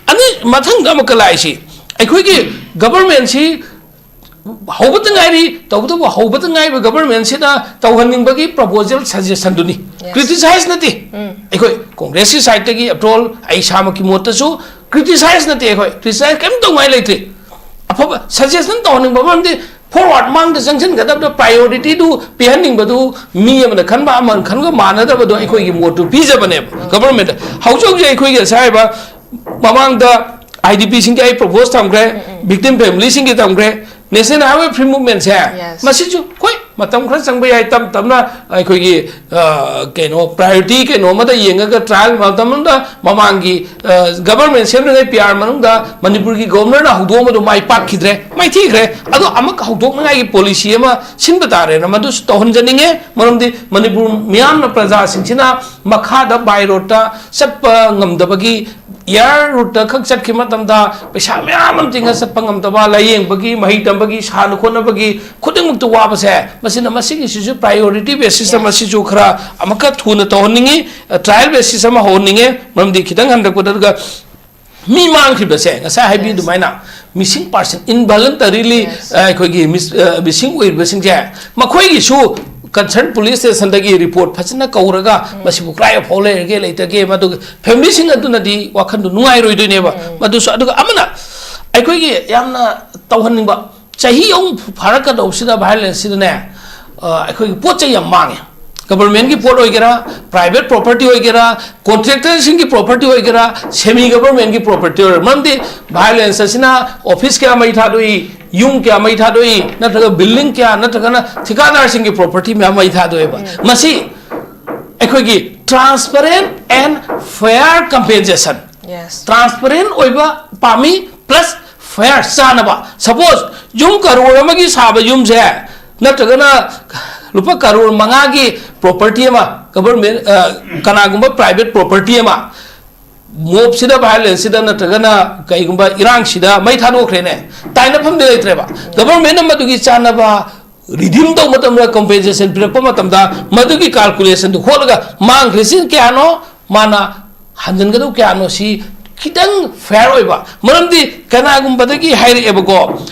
ꯑꯅꯤ, ꯃꯊꯪꯗ ꯑꯃꯨꯛꯀ ꯂꯥꯛꯏꯁꯤ, ꯑꯩꯈꯣꯏꯒꯤ ꯒꯚꯔꯟꯃꯦꯟꯁꯤ ꯍꯧꯕꯇ ꯉꯥꯏꯔꯤ, ꯇꯧꯕꯇꯕꯨ ꯍꯧꯕꯇ ꯉꯥꯏꯔꯤꯕ ꯒꯚꯔꯟꯃꯦꯟꯁꯤꯅ ꯇꯧꯍꯟꯅꯤꯡꯕꯒꯤ ꯄ꯭ꯔꯄꯣꯖꯦꯜ, ꯁꯖꯦꯁꯟꯗꯨꯅꯤ꯫ Yes. ꯀ꯭ꯔꯤꯇꯤꯁꯥꯏꯖ ꯅꯠꯇꯦ꯫ ꯎꯝ꯫ ꯑꯩꯈꯣꯏ ꯀꯣꯡꯒ꯭ꯔꯦꯁꯀꯤ ꯁꯥꯏꯠꯇꯒꯤ ꯑꯦꯐꯇꯔ ꯑꯣꯜ ꯑꯩ ꯏꯁꯥꯃꯛꯀꯤ ꯃꯣꯠꯇꯁꯨ ꯀ꯭ꯔꯤꯇꯤꯁꯥꯏꯖ ꯅꯠꯇꯦ, ꯑꯩꯈꯣꯏ ꯀ꯭ꯔꯤꯇꯤꯁꯥꯏꯖ ꯀꯔꯤꯝ ꯇꯧꯅꯤꯡꯉꯥꯏ ꯂꯩꯇ꯭ꯔꯤ꯫ ꯑꯐꯕ ꯁꯖꯦꯁꯟ ꯇꯧꯍꯟꯅꯤꯡꯕ ꯃꯔꯝꯗꯤ ꯐꯣꯔꯋꯥꯔꯗ ꯃꯥꯡꯗ ꯆꯪꯁꯤꯟꯒꯗꯕꯗ ꯄ꯭ꯔꯥꯏꯌꯣꯔꯤꯇꯤꯗꯨ ꯄꯤꯍꯟꯅꯤꯡꯕꯗꯨ ꯃꯤ ꯑꯃꯅ ꯈꯟꯕ ꯑꯃꯅ ꯈꯟꯕ ꯃꯥꯟꯅꯗꯕꯗꯣ ꯑꯩꯈꯣꯏꯒꯤ ꯃꯣꯠꯇꯨ ꯄꯤꯖꯕꯅꯦꯕ ꯒꯚꯔꯟꯃꯦꯟꯗ꯫ ꯍꯧꯖꯤꯛ ꯍꯧꯖꯤꯛ ꯑꯩꯈꯣꯏꯒꯤ ꯉꯁꯥꯏ ꯍꯥꯏꯕ ꯃꯃꯥꯡꯗ ꯑꯥꯏ ꯗꯤ ꯄꯤꯁꯤꯡꯒꯤ ꯑꯩ ꯄ꯭ꯔꯣꯄꯣꯁ ꯊꯝꯈ꯭ꯔꯦ, ꯎꯝ, ꯎꯝ꯫ ꯚꯤꯛꯇꯤꯝ ꯐꯦꯃꯤꯂꯤꯁꯤꯡꯒꯤ ꯊꯝꯈ꯭ꯔꯦ, ꯅꯦꯁꯅꯦꯜ ꯍꯥꯏꯋꯦ ꯐ꯭ꯔꯤ ꯃꯨꯚꯃꯦꯟꯁꯦ, Yes. ꯃꯁꯤꯁꯨ ꯍꯣꯏ ꯃꯇꯝ ꯈꯔ ꯆꯪꯕ ꯌꯥꯏ, ꯇꯞ ꯇꯞꯅ ꯑꯩꯈꯣꯏꯒꯤ, ꯑ, ꯀꯩꯅꯣ, ꯄ꯭ꯔꯥꯏꯌꯣꯔꯤꯇꯤ ꯀꯩꯅꯣ ꯑꯃꯗ ꯌꯦꯡꯉꯒ ꯇ꯭ꯔꯥꯏꯌꯦꯜ ꯃꯇꯝ ꯑꯃꯗ ꯃꯃꯥꯡꯒꯤ, ꯑ, ꯒꯚꯔꯟꯃꯦꯟ ꯁꯦꯝꯗ꯭ꯔꯤꯉꯩ ꯄꯤ ꯑꯥꯔ ꯃꯅꯨꯡꯗ ꯃꯅꯤꯄꯨꯔꯒꯤ ꯒꯣꯚꯔꯅꯔꯅ ꯍꯧꯗꯣꯛꯑꯝꯕꯗꯣ ꯃꯥꯏ ꯄꯥꯛꯈꯤꯗ꯭ꯔꯦ, ꯃꯥꯏꯊꯤꯈ꯭ꯔꯦ꯫ ꯑꯗꯣ ꯑꯃꯨꯛ ꯍꯧꯗꯣꯛꯅꯉꯥꯏꯒꯤ ꯄꯣꯂꯤꯁꯤ ꯑꯃ ꯁꯤꯟꯕ ꯇꯥꯔꯦꯅ ꯃꯗꯨꯁꯨ ꯇꯧꯍꯟꯖꯅꯤꯡꯉꯦ꯫ ꯃꯔꯝꯗꯤ ꯃꯅꯤꯄꯨꯔ ꯃꯤꯌꯥꯝꯅ, ꯄ꯭ꯔꯖꯥꯁꯤꯡꯁꯤꯅ ꯃꯈꯥꯗ ꯕꯥꯏ ꯔꯣꯗꯇ ꯆꯠꯄ ꯉꯝꯗꯕꯒꯤ, ꯑꯦꯌꯔ ꯔꯨꯠꯇ ꯈꯛ ꯆꯠꯈꯤꯕ ꯃꯇꯝꯗ ꯄꯩꯁꯥ ꯃꯌꯥꯝ ꯑꯃ ꯇꯤꯡꯉ ꯆꯠꯄ ꯉꯝꯗꯕ, ꯂꯥꯏꯌꯦꯡꯕꯒꯤ, ꯃꯍꯩ ꯇꯝꯕꯒꯤ, ꯁꯥꯟꯅ ꯈꯣꯠꯅꯕꯒꯤ ꯈꯨꯗꯤꯡꯃꯛꯇ ꯋꯥꯕꯁꯦ, ꯃꯁꯤꯅ ꯃꯁꯤꯒꯤꯁꯤꯁꯨ ꯄ꯭ꯔꯥꯏꯌꯣꯔꯤꯇꯤ ꯕꯦꯁꯤꯁꯇ Yes. ꯃꯁꯤꯁꯨ ꯈꯔ ꯑꯃꯨꯛꯀ ꯊꯨꯅ ꯇꯧꯍꯟꯅꯤꯡꯉꯤ, ꯑ, ꯇ꯭ꯔꯥꯏꯌꯦꯜ ꯕꯦꯁꯤꯁ ꯑꯃ ꯍꯧꯍꯟꯅꯤꯡꯉꯤ꯫ ꯃꯔꯝꯗꯤ ꯈꯤꯇꯪ ꯍꯟꯊꯔꯛꯄꯗ ꯃꯤ ꯃꯥꯡꯈꯤꯕꯁꯦ, ꯉꯁꯥꯏ ꯍꯥꯏꯕꯤ Yes. ꯑꯗꯨꯃꯥꯏꯅ ꯃꯤꯁꯤꯡ ꯄꯥꯔꯁꯟ, ꯏꯟꯚꯣꯂꯟꯇꯔꯤꯂꯤ, Yes. ꯑ, ꯑꯩꯈꯣꯏꯒꯤ ꯃꯤꯁ-, ꯑ, ꯃꯤꯁꯤꯡ ꯑꯣꯏꯔꯤꯕꯁꯤꯡꯁꯦ, ꯃꯈꯣꯏꯒꯤꯁꯨ ꯀꯟꯁꯔꯟ ꯄꯨꯂꯤꯁ ꯁ꯭ꯇꯦꯁꯟꯗꯒꯤ ꯔꯤꯄꯣꯔꯠ ꯐꯖꯅ ꯀꯧꯔꯒ, ꯎꯝ꯫ ꯃꯁꯤꯕꯨ ꯀ꯭ꯔꯥꯏ ꯑꯣꯐ ꯐꯥꯎꯜ ꯂꯩꯔꯒꯦ ꯂꯩꯇꯒꯦ, ꯃꯗꯨꯒ ꯐꯦꯃꯤꯂꯤꯁꯤꯡ ꯑꯗꯨꯅꯗꯤ ꯋꯥꯈꯟꯗꯨ ꯅꯨꯡꯉꯥꯏꯔꯣꯏꯗꯣꯏꯅꯦꯕ꯫ ꯎꯝ꯫ ꯃꯗꯨꯁꯨ, ꯑꯗꯨꯒ ꯑꯃꯅ ꯑꯩꯈꯣꯏꯒꯤ ꯌꯥꯝꯅ ꯇꯧꯍꯟꯅꯤꯡꯕ, ꯆꯍꯤ ꯑꯍꯨꯝ ꯐꯥꯔꯛꯀꯗꯧꯕꯁꯤꯗ ꯚꯥꯏꯑꯣꯂꯦꯟꯁꯁꯤꯗꯅꯦ, ꯑ, ꯑꯩꯈꯣꯏꯒꯤ ꯄꯣꯠ ꯆꯩ ꯌꯥꯝ ꯃꯥꯡꯉꯦ꯫ ꯒꯕꯔꯃꯦꯟꯒꯤ ꯄꯣꯠ ꯑꯣꯏꯒꯦꯔꯥ, ꯄ꯭ꯔꯥꯏꯚꯦꯠ ꯄ꯭ꯔꯣꯄꯔꯇꯤ ꯑꯣꯏꯒꯦꯔꯥ, ꯀꯣꯟꯇ꯭ꯔꯦꯛꯇꯔꯁꯤꯡꯒꯤ ꯄ꯭ꯔꯣꯄꯔꯇꯤ ꯑꯣꯏꯒꯦꯔꯥ, ꯁꯦꯃꯤ ꯒꯕꯔꯃꯦꯟꯒꯤ ꯄ꯭ꯔꯣꯄꯔꯇꯤ ꯑꯣꯏꯒꯦꯔꯥ, ꯃꯔꯝꯗꯤ ꯚꯥꯏꯑꯣꯂꯦꯟꯁ ꯑꯁꯤꯅ ꯑꯣꯐꯤꯁ ꯀꯌꯥ ꯃꯩ ꯊꯥꯗꯣꯛꯏ, ꯌꯨꯝ ꯀꯌꯥ ꯃꯩ ꯊꯥꯗꯣꯛꯏ, ꯅꯠꯇ꯭ꯔꯒ ꯕꯤꯜꯗꯤꯡ ꯀꯌꯥ, ꯅꯠꯇ꯭ꯔꯒꯅ ꯊꯤꯀꯥꯗꯥꯔꯁꯤꯡꯒꯤ ꯄ꯭ꯔꯣꯄꯔꯇꯤ ꯃꯌꯥꯝ ꯃꯩ ꯊꯥꯗꯣꯛꯑꯦꯕ꯫ ꯃꯁꯤ ꯑꯩꯈꯣꯏꯒꯤ transparent and fair compensation, Yes. transparent ꯑꯣꯏꯕ ꯄꯥꯝꯃꯤ, plus fair, ꯆꯥꯅꯕ꯫ Suppose ꯌꯨꯝ ꯀꯔꯣꯔ ꯑꯃꯒꯤ ꯁꯥꯕ ꯌꯨꯝꯁꯦ, ꯅꯠꯇ꯭ꯔꯒꯅ ꯂꯨꯄꯥ ꯀꯔꯣꯔ ꯃꯉꯥꯒꯤ ꯄ꯭ꯔꯣꯄꯔꯇꯤ ꯑꯃ, ꯒꯕꯔꯃꯦꯟ, ꯀꯅꯥꯒꯨꯝꯕ ꯄ꯭ꯔꯥꯏꯚꯦꯠ ꯄ꯭ꯔꯣꯄꯔꯇꯤ ꯑꯃ ꯃꯣꯞꯁꯤꯗ, ꯚꯥꯏꯑꯣꯂꯦꯟꯁꯁꯤꯗ, ꯅꯠꯇ꯭ꯔꯒꯅ ꯀꯩꯒꯨꯝꯕ ꯏꯔꯥꯡꯁꯤꯗ ꯃꯩ ꯊꯥꯗꯣꯛꯈ꯭ꯔꯦꯅꯦ, ꯇꯥꯏꯅꯐꯝꯗꯤ ꯂꯩꯇ꯭ꯔꯦꯕ꯫ ꯒꯕꯔꯃꯦꯟꯅ ꯃꯗꯨꯒꯤ ꯆꯥꯅꯕ ꯔꯤꯗꯤꯝ ꯇꯧꯕ ꯃꯇꯝꯗ, ꯀꯝꯄꯦꯟꯁꯦꯁꯟ ꯄꯤꯔꯛꯄ ꯃꯇꯝꯗ, ꯃꯗꯨꯒꯤ ꯀꯥꯜꯀꯨꯂꯦꯁꯟꯗꯨ ꯍꯣꯠꯂꯒ ꯃꯥꯡꯈ꯭ꯔꯤꯁꯤ ꯀꯌꯥꯅꯣ, ꯃꯥꯅ ꯍꯟꯖꯤꯟꯒꯗꯧ ꯀꯌꯥꯅꯣ, ꯁꯤ ꯈꯤꯇꯪ ꯐꯦꯌꯔ ꯑꯣꯏꯕ꯫ ꯃꯔꯝꯗꯤ ꯀꯅꯥꯒꯨꯝꯕꯗꯒꯤ ꯍꯥꯏꯔꯛꯑꯦꯕꯀꯣ,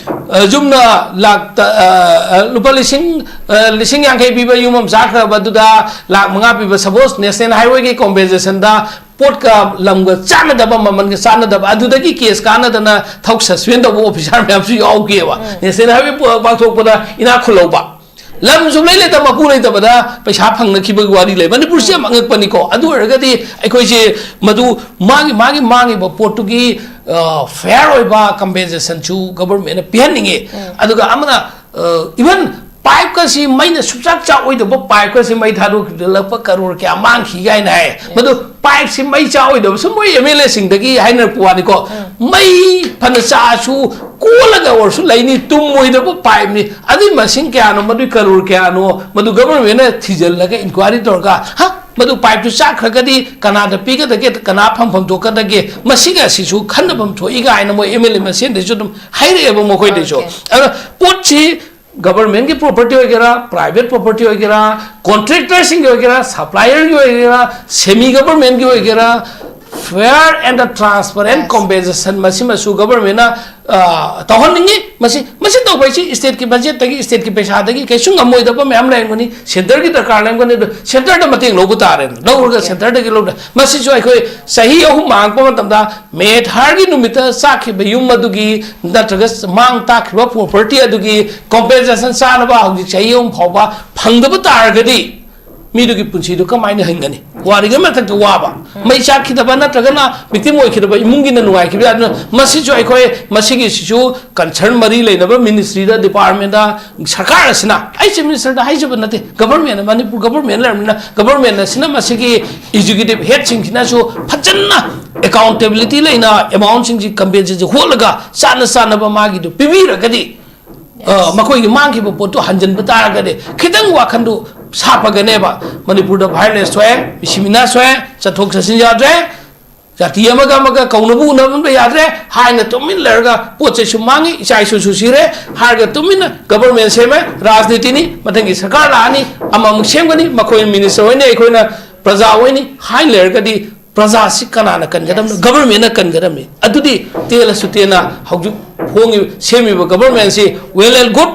ꯑ, ꯌꯨꯝꯅ ꯂꯥꯛ ꯇ-, ꯑ, ꯑ, ꯂꯨꯄꯥ ꯂꯤꯁꯤꯡ, ꯑ, ꯂꯤꯁꯤꯡ ꯌꯥꯡꯈꯩ ꯄꯤꯕ ꯌꯨꯝ ꯑꯃ ꯆꯥꯈ꯭ꯔꯕꯗꯨꯗ ꯂꯥꯛ ꯃꯉꯥ ꯄꯤꯕ, ꯁꯄꯣꯁ ꯅꯦꯁꯅꯦꯜ ꯍꯥꯏꯋꯦꯒꯤ ꯀꯣꯝꯄꯦꯟꯁꯦꯁꯟꯗ ꯄꯣꯠꯀ ꯂꯝꯒ ꯆꯥꯟꯅꯗꯕ, ꯃꯃꯜꯒ ꯆꯥꯟꯅꯗꯕ, ꯑꯗꯨꯗꯒꯤ ꯀꯦꯁ ꯀꯥꯟꯅꯗꯅ ꯊꯕꯛ ꯁꯁꯄꯦꯟ ꯇꯧꯕ ꯑꯣꯐꯤꯁꯥꯔ ꯃꯌꯥꯝꯁꯨ ꯌꯥꯎꯈꯤꯑꯕ꯫ ꯅꯦꯁꯅꯦꯜ ꯍꯥꯏꯋꯦ ꯄ-, ꯄꯥꯡꯊꯣꯛꯄꯗ ꯏꯅꯥꯛ ꯈꯨꯜꯍꯧꯕ꯫ ꯂꯝ ꯁꯨꯡꯂꯩ ꯂꯩꯇꯕ, ꯃꯄꯨ ꯂꯩꯇꯕꯗ ꯄꯩꯁꯥ ꯐꯪꯅꯈꯤꯕꯒꯤ ꯋꯥꯔꯤ ꯂꯩ꯫ ꯃꯅꯤꯄꯨꯔꯁꯤ ꯌꯥꯝ ꯑꯉꯛꯄꯅꯤꯀꯣ꯫ ꯑꯗꯨ ꯑꯣꯏꯔꯒꯗꯤ ꯑꯩꯈꯣꯏꯁꯦ ꯃꯗꯨ ꯃꯥꯒꯤ, ꯃꯥꯒꯤ ꯃꯥꯡꯉꯤꯕ ꯄꯣꯠꯇꯨꯒꯤ, ꯑ, ꯐꯦꯌꯔ ꯑꯣꯏꯕ ꯀꯝꯄꯦꯟꯁꯦꯁꯟꯁꯨ ꯒꯕꯔꯃꯦꯟꯅ ꯄꯤꯍꯟꯅꯤꯡꯉꯤ꯫ ꯑꯗꯨꯒ ꯑꯃꯅ, ꯑ, ꯏꯚꯟ ꯄꯥꯏꯞꯀꯁꯤ ꯃꯩꯅ ꯁꯨꯡꯆꯥꯛ ꯆꯥꯛꯑꯣꯏꯗꯕ ꯄꯥꯏꯞꯀꯁꯤ ꯃꯩ ꯊꯥꯗꯣꯛꯈꯤꯕꯗ ꯂꯨꯄꯥ ꯀꯔꯣꯔ ꯀꯌꯥ ꯃꯥꯡꯈꯤꯒꯥꯏꯅ ꯍꯥꯏ꯫ ꯃꯗꯨ ꯄꯥꯏꯞꯁꯤ ꯃꯩ ꯆꯥꯛꯑꯣꯏꯗꯕꯁꯨ ꯃꯣꯏ ꯑꯦꯝ ꯑꯦꯜ ꯑꯦꯁꯤꯡꯗꯒꯤ ꯍꯥꯏꯅꯔꯛꯄ ꯋꯥꯅꯤꯀꯣ꯫ ꯃꯩ ꯐꯅ ꯆꯥꯛꯑꯁꯨ ꯀꯣꯜꯂꯒ ꯑꯣꯏꯔꯁꯨ ꯂꯩꯅꯤ, ꯇꯨꯝꯃꯣꯏꯗꯕ ꯄꯥꯏꯞꯅꯤ꯫ ꯑꯗꯨꯏ ꯃꯁꯤꯡ ꯀꯌꯥꯅꯣ, ꯃꯗꯨꯏ ꯀꯔꯣꯔ ꯀꯌꯥꯅꯣ, ꯃꯗꯨ ꯒꯕꯔꯃꯦꯟꯅ ꯊꯤꯖꯤꯜꯂꯒ ꯏꯟꯀ꯭ꯋꯥꯏꯔꯤ ꯇꯧꯔꯒ, ꯍꯥ, ꯃꯗꯨ ꯄꯥꯏꯞꯇꯨ ꯆꯥꯛꯈ꯭ꯔꯒꯗꯤ ꯀꯅꯥꯗ ꯄꯤꯒꯗꯒꯦ, ꯀꯅꯥ ꯐꯪꯐꯝ ꯊꯣꯛꯀꯗꯒꯦ, ꯃꯁꯤꯒ ꯑꯁꯤꯁꯨ ꯈꯟꯅꯐꯝ ꯊꯣꯛꯏ ꯀꯥꯏꯅ ꯃꯣꯏ ꯑꯦꯝ ꯑꯦꯜ ꯑꯦ ꯃꯁꯦꯟꯗꯩꯁꯨ ꯑꯗꯨꯝ ꯍꯥꯏꯔꯛꯑꯦꯕ ꯃꯈꯣꯏꯗꯩꯁꯨ꯫ Okay. ꯑꯗꯨꯅ ꯄꯣꯠꯁꯤ ꯒꯕꯔꯃꯦꯟꯒꯤ ꯄ꯭ꯔꯣꯄꯔꯇꯤ ꯑꯣꯏꯒꯦꯔꯥ, ꯄ꯭ꯔꯥꯏꯚꯦꯠ ꯄ꯭ꯔꯣꯄꯔꯇꯤ ꯑꯣꯏꯒꯦꯔꯥ, ꯀꯣꯟꯇ꯭ꯔꯦꯛꯇꯔꯁꯤꯡꯒꯤ ꯑꯣꯏꯒꯦꯔꯥ, ꯁꯄ꯭ꯂꯥꯏꯌꯔꯒꯤ ꯑꯣꯏꯒꯦꯔꯥ, ꯁꯦꯃꯤ ꯒꯕꯔꯃꯦꯟꯒꯤ ꯑꯣꯏꯒꯦꯔꯥ, fair and transparent Yes. compensation ꯃꯁꯤꯃꯁꯨ ꯒꯕꯔꯃꯦꯟꯅ, ꯑ, ꯇꯧꯍꯟꯅꯤꯡꯉꯤ꯫ ꯃꯁꯤ, ꯃꯁꯤ ꯇꯧꯕ ꯍꯥꯏꯁꯤ ꯁ꯭ꯇꯦꯠꯀꯤ ꯕꯖꯦꯠꯇꯒꯤ, ꯁ꯭ꯇꯦꯠꯀꯤ ꯄꯩꯁꯥꯗꯒꯤ ꯀꯩꯁꯨ ꯉꯝꯃꯣꯏꯗꯕ ꯃꯌꯥꯝ ꯂꯩꯔꯝꯒꯅꯤ꯫ ꯁꯦꯟꯇꯔꯒꯤ ꯗꯔꯀꯥꯔ ꯂꯩꯔꯝꯒꯅꯤ꯫ ꯑꯗꯨ ꯁꯦꯟꯇꯔꯗ ꯃꯇꯦꯡ ꯂꯧꯕ ꯇꯥꯔꯦ꯫ ꯂꯧꯔꯒ ꯁꯦꯟꯇꯔꯗꯒꯤ ꯂꯧꯗ꯫ ꯃꯁꯤꯁꯨ ꯑꯩꯈꯣꯏ ꯆꯍꯤ ꯑꯍꯨꯝ ꯃꯥꯡꯉꯛꯄ ꯃꯇꯝꯗ ꯃꯦ ꯊꯥꯔꯒꯤ ꯅꯨꯃꯤꯠꯇ ꯆꯥꯛꯈꯤꯕ ꯌꯨꯝ ꯑꯗꯨꯒꯤ ꯅꯠꯇ꯭ꯔꯒ ꯃꯥꯡ ꯇꯥꯛꯈꯤꯕ ꯄ꯭ꯔꯣꯄꯔꯇꯤ ꯑꯗꯨꯒꯤ ꯀꯣꯝꯄꯦꯟꯁꯦꯁꯟ ꯆꯥꯅꯕ ꯍꯧꯖꯤꯛ ꯆꯍꯤ ꯑꯍꯨꯝ ꯐꯥꯎꯕ ꯐꯪꯗꯕ ꯇꯥꯔꯒꯗꯤ, ꯃꯤꯗꯨꯒꯤ ꯄꯨꯟꯁꯤꯗꯨ ꯀꯃꯥꯏꯅ ꯍꯤꯡꯒꯅꯤ? ꯋꯥꯔꯤꯉꯩ ꯃꯊꯛꯇ ꯋꯥꯕ, ꯃꯩ ꯆꯥꯛꯈꯤꯗꯕ ꯅꯠꯇ꯭ꯔꯒꯅ victim ꯑꯣꯏꯈꯤꯗꯕ ꯏꯃꯨꯡꯒꯤꯅ ꯅꯨꯡꯉꯥꯏꯈꯤꯕ ꯌꯥꯏ꯫ ꯑꯗꯨꯅ ꯃꯁꯤꯁꯨ ꯑꯩꯈꯣꯏ, ꯃꯁꯤꯒꯤꯁꯤꯁꯨ concern ꯃꯔꯤ ꯂꯩꯅꯕ ministry ꯗ, department ꯗ, ꯁꯔꯀꯥꯔ ꯑꯁꯤꯅ, ꯑꯩꯁꯦ minister ꯗ ꯍꯥꯏꯖꯕ ꯅꯠꯇꯦ, government, ꯃꯅꯤꯄꯨꯔ government ꯂꯩꯔꯕꯅꯤꯅ government ꯑꯁꯤꯅ ꯃꯁꯤꯒꯤ executive head ꯁꯤꯡꯁꯤꯅꯁꯨ ꯐꯖꯅ accountability ꯂꯩꯅ amount ꯁꯤꯡꯁꯤ, compensation ꯁꯤ ꯍꯣꯠꯂꯒ ꯆꯥꯅ ꯆꯥꯅꯕ ꯃꯥꯒꯤꯗꯨ ꯄꯤꯕꯤꯔꯒꯗꯤ, ꯑ, ꯃꯈꯣꯏꯒꯤ ꯃꯥꯡꯈꯤꯕ ꯄꯣꯠꯇꯨ ꯍꯟꯖꯤꯟꯕ ꯇꯥꯔꯒꯗꯤ ꯈꯤꯇꯪ ꯋꯥꯈꯟꯗꯨ ꯁꯥꯐꯒꯅꯦꯕ꯫ ꯃꯅꯤꯄꯨꯔꯗ violence ꯊꯣꯛꯑꯦ, ꯃꯤꯁꯤꯃꯤꯅꯥ ꯊꯣꯛꯑꯦ, ꯆꯠꯊꯣꯛ ꯆꯠꯁꯤꯟ ꯌꯥꯗ꯭ꯔꯦ, ꯖꯥꯇꯤ ꯑꯃꯒ ꯑꯃꯒ ꯀꯧꯅꯕ ꯎꯅꯕ ꯌꯥꯗ꯭ꯔꯦ ꯍꯥꯏꯅ ꯇꯨꯃꯤꯟ ꯂꯩꯔꯒ ꯄꯣꯠ ꯆꯩꯁꯨ ꯃꯥꯡꯉꯤ, ꯏꯆꯥ ꯏꯁꯨꯁꯨ ꯁꯤꯔꯦ ꯍꯥꯏꯔꯒ ꯇꯨꯃꯤꯟꯅ government ꯁꯦꯝꯃꯦ, ꯔꯥꯖꯅꯤꯇꯤꯅꯤ, ꯃꯊꯪꯒꯤ ꯁꯔꯀꯥꯔ ꯂꯥꯛꯑꯅꯤ, ꯑꯃꯃꯨꯛ ꯁꯦꯝꯒꯅꯤ, ꯃꯈꯣꯏꯅ minister ꯑꯣꯏꯅꯤ, ꯑꯩꯈꯣꯏꯅ ꯄ꯭ꯔꯖꯥ ꯑꯣꯏꯅꯤ ꯍꯥꯏꯅ ꯂꯩꯔꯒꯗꯤ ꯄ꯭ꯔꯖꯥꯁꯤ ꯀꯅꯥꯅ ꯀꯟꯒꯗꯕꯅꯣ? Government ꯅ ꯀꯟꯒꯗꯕꯅꯤ꯫ ꯑꯗꯨꯗꯤ ꯇꯦꯜꯂꯁꯨ ꯇꯦꯟꯅ ꯍꯧꯖꯤꯛ ꯍꯣꯡꯉꯤꯕ, ꯁꯦꯝꯃꯤꯕ government ꯁꯤ well and good,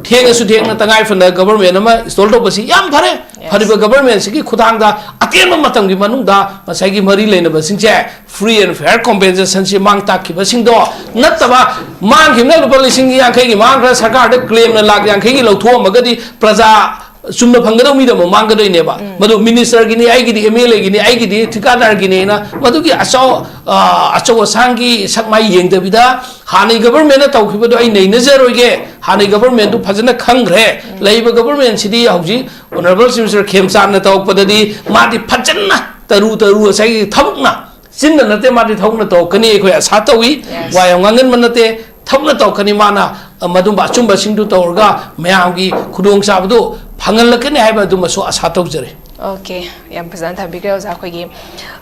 ꯊꯦꯡꯉꯁꯨ ꯊꯦꯡꯅ ꯇꯉꯥꯏ ꯐꯗꯅ government ꯑꯃ install ꯇꯧꯕꯁꯤ ꯌꯥꯝ ꯐꯔꯦ꯫ ꯐꯔꯤꯕ government ꯁꯤꯒꯤ ꯈꯨꯠꯊꯥꯡꯗ ꯑꯇꯦꯟꯕ ꯃꯇꯝꯒꯤ ꯃꯅꯨꯡꯗ ꯉꯁꯥꯏꯒꯤ ꯃꯔꯤ ꯂꯩꯅꯕꯁꯤꯡꯁꯦ free and fair compensation ꯁꯤ ꯃꯥꯡ ꯇꯥꯛꯈꯤꯕꯁꯤꯡꯗꯣ ꯅꯠꯇꯕ, ꯃꯥꯡꯈꯤꯕꯅ ꯂꯨꯄꯥ ꯂꯤꯁꯤꯡ ꯌꯥꯡꯈꯩꯒꯤ ꯃꯥꯡꯈ꯭ꯔ ꯁꯔꯀꯥꯔꯗ claim ꯅ ꯂꯥꯛ ꯌꯥꯡꯈꯩꯒꯤ ꯂꯧꯊꯣꯛꯑꯝꯃꯒꯗꯤ ꯄ꯭ꯔꯖꯥ ꯆꯨꯝꯅ ꯐꯪꯒꯗꯧ ꯃꯤꯗꯣ ꯑꯃꯨꯛ ꯃꯥꯡꯒꯗꯣꯏꯅꯦꯕ꯫ ꯃꯗꯨ minister ꯒꯤꯅꯤ, ꯑꯩꯒꯤꯗꯤ MLA ꯒꯤꯅꯤ, ꯑꯩꯒꯤꯗꯤ ꯊꯤꯀꯥꯗꯥꯔꯒꯤꯅꯤꯅ ꯃꯗꯨꯒꯤ ꯑꯆꯧ-, ꯑ, ꯑꯆꯧ ꯑꯁꯥꯡꯒꯤ ꯁꯛ ꯃꯥꯏ ꯌꯦꯡꯗꯕꯤꯗ ꯍꯥꯟꯅꯒꯤ government ꯅ ꯇꯧꯈꯤꯕꯗꯣ ꯑꯩ ꯅꯩꯅꯖꯔꯣꯏꯒꯦ꯫ ꯍꯥꯟꯅꯒꯤ government ꯇꯨ ꯐꯖꯅ ꯈꯪꯈ꯭ꯔꯦ꯫ ꯂꯩꯔꯤꯕ government ꯁꯤꯗꯤ ꯍꯧꯖꯤꯛ honourable chief minister ꯈꯦꯝꯆꯥꯟꯅ ꯇꯧꯔꯛꯄꯗꯗꯤ ꯃꯥꯗꯤ ꯐꯖꯅ ꯇꯔꯨ ꯇꯔꯨ ꯉꯁꯥꯏꯒꯤ ꯊꯕꯛꯅ, ꯆꯤꯟꯅ ꯅꯠꯇꯦ, ꯃꯥꯗꯤ ꯊꯕꯛꯅ ꯇꯧꯔꯛꯀꯅꯤ꯫ ꯑꯩꯈꯣꯏ ꯑꯁꯥ ꯇꯧꯏ꯫ ꯋꯥ ꯌꯥꯝ ꯉꯥꯡꯒꯟꯕ ꯅꯠꯇꯦ, ꯊꯕꯛꯅ ꯇꯧꯔꯛꯀꯅꯤ꯫ ꯃꯥꯅ, ꯑ, ꯃꯗꯨꯝꯕ ꯑꯆꯨꯝꯕꯁꯤꯡꯗꯨ ꯇꯧꯔꯒ ꯃꯌꯥꯝꯒꯤ ꯈꯨꯗꯣꯡꯆꯥꯕꯗꯨ ꯐꯪꯍꯜꯂꯛꯀꯅꯤ ꯍꯥꯏꯕ ꯑꯗꯨꯃꯁꯨ ꯑꯁꯥ ꯇꯧꯖꯔꯤ꯫ Okay, ꯌꯥꯝ ꯐꯖꯅ ꯊꯝꯕꯤꯈ꯭ꯔꯦ ꯑꯣꯖꯥ꯫ ꯑꯩꯈꯣꯏꯒꯤ,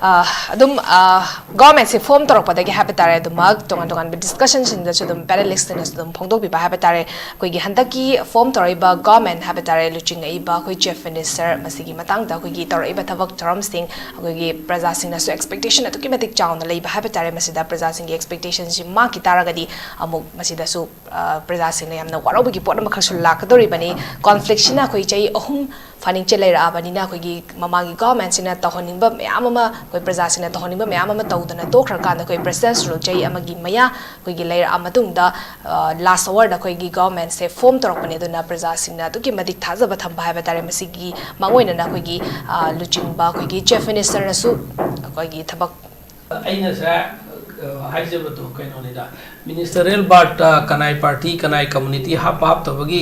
ꯑ, ꯑꯗꯨꯝ, ꯑ, government ꯁꯦ form ꯇꯧꯔꯛꯄꯗꯒꯤ ꯍꯥꯏꯕ ꯇꯥꯔꯦ, ꯑꯗꯨꯃꯛ ꯇꯣꯉꯥꯟ ꯇꯣꯉꯥꯟꯕ discussion ꯁꯤꯡꯗꯁꯨ ꯑꯗꯨꯝ panelist ꯅꯁꯨ ꯑꯗꯨꯝ ꯐꯣꯡꯗꯣꯛꯄꯤꯕ ꯍꯥꯏꯕ ꯇꯥꯔꯦ꯫ ꯑꯩꯈꯣꯏꯒꯤ ꯍꯟꯗꯛꯀꯤ form ꯇꯧꯔꯛꯏꯕ government ꯍꯥꯏꯕ ꯇꯥꯔꯦ, ꯂꯨꯆꯤꯡꯉꯛꯏꯕ ꯑꯩꯈꯣꯏ chief minister, ꯃꯁꯤꯒꯤ ꯃꯇꯥꯡꯗ ꯑꯩꯈꯣꯏꯒꯤ ꯇꯧꯔꯛꯏꯕ ꯊꯕꯛ ꯊꯧꯔꯝꯁꯤꯡ, ꯑꯩꯈꯣꯏꯒꯤ ꯄ꯭ꯔꯖꯥꯁꯤꯡꯅꯁꯨ expectation ꯑꯗꯨꯛꯀꯤ ꯃꯇꯤꯛ ꯆꯥꯎꯅ ꯂꯩꯕ ꯍꯥꯏꯕ ꯇꯥꯔꯦ꯫ ꯃꯁꯤꯗ ꯄ꯭ꯔꯖꯥꯁꯤꯡꯒꯤ expectation ꯁꯤ ꯃꯥꯡꯈꯤ ꯇꯥꯔꯒꯗꯤ ꯑꯃꯨꯛ ꯃꯁꯤꯗꯁꯨ, ꯑ, ꯄ꯭ꯔꯖꯥꯁꯤꯡꯅ ꯌꯥꯝꯅ ꯋꯥꯔꯧꯕꯒꯤ ꯄꯣꯠ ꯑꯃꯈꯛꯁꯨ ꯂꯥꯛꯀꯗꯧꯔꯤꯕꯅꯤ꯫ Conflict ꯁꯤꯅ ꯑꯩꯈꯣꯏ ꯆꯍꯤ ꯑꯍꯨꯝ ꯐꯥꯅꯤꯡꯆꯦ ꯂꯩꯔꯛꯑꯕꯅꯤꯅ ꯑꯩꯈꯣꯏꯒꯤ ꯃꯃꯥꯡꯒꯤ ꯒꯣꯚꯔꯟꯃꯦꯟꯠꯁꯤꯅ ꯇꯧꯍꯟꯅꯤꯡꯕ ꯃꯌꯥꯝ ꯑꯃ, ꯑꯩꯈꯣꯏ ꯄ꯭ꯔꯖꯥꯁꯤꯡꯅ ꯇꯧꯍꯟꯅꯤꯡꯕ ꯃꯌꯥꯝ ꯑꯃ ꯇꯧꯗꯅ ꯇꯣꯛꯈ꯭ꯔꯀꯥꯟꯗ ꯑꯩꯈꯣꯏ ꯄ꯭ꯔꯦꯁꯤꯗꯦꯟꯠ ꯔꯨꯜ ꯆꯍꯤ ꯑꯃꯒꯤ ꯃꯌꯥ ꯑꯩꯈꯣꯏꯒꯤ ꯂꯩꯔꯛꯑ ꯃꯇꯨꯡꯗ ꯂꯥꯁ ꯑꯋꯥꯔꯗ ꯑꯩꯈꯣꯏꯒꯤ ꯒꯣꯚꯔꯟꯃꯦꯟꯠꯁꯦ ꯐꯣꯔꯝ ꯇꯧꯔꯛꯄꯅꯦ꯫ ꯑꯗꯨꯅ ꯄ꯭ꯔꯖꯥꯁꯤꯡꯅ ꯑꯗꯨꯛꯀꯤ ꯃꯇꯤꯛ ꯊꯥꯖꯕ ꯊꯝꯕ ꯍꯥꯏꯕ ꯇꯥꯔꯦ꯫ ꯃꯁꯤꯒꯤ ꯃꯥꯡꯑꯣꯏꯅꯅ ꯑꯩꯈꯣꯏꯒꯤ ꯂꯨꯆꯤꯡꯕ ꯑꯩꯈꯣꯏꯒꯤ ꯆꯤꯐ ꯃꯤꯅꯤꯁꯇꯔꯅꯁꯨ ꯑꯩꯈꯣꯏꯒꯤ ꯊꯕꯛ ꯑꯩꯅ ꯉꯁꯥꯏ ꯍꯥꯏꯖꯕꯗꯣ ꯀꯩꯅꯣꯅꯤꯗ, ꯃꯤꯅꯤꯁꯇꯔꯤꯌꯦꯜ ꯕꯥꯔꯠꯇ ꯀꯅꯥꯏ ꯄꯥꯔꯇꯤ ꯀꯅꯥꯏ ꯀꯝꯃꯨꯅꯤꯇꯤ ꯍꯥꯞꯄ ꯍꯥꯞꯇꯕꯒꯤ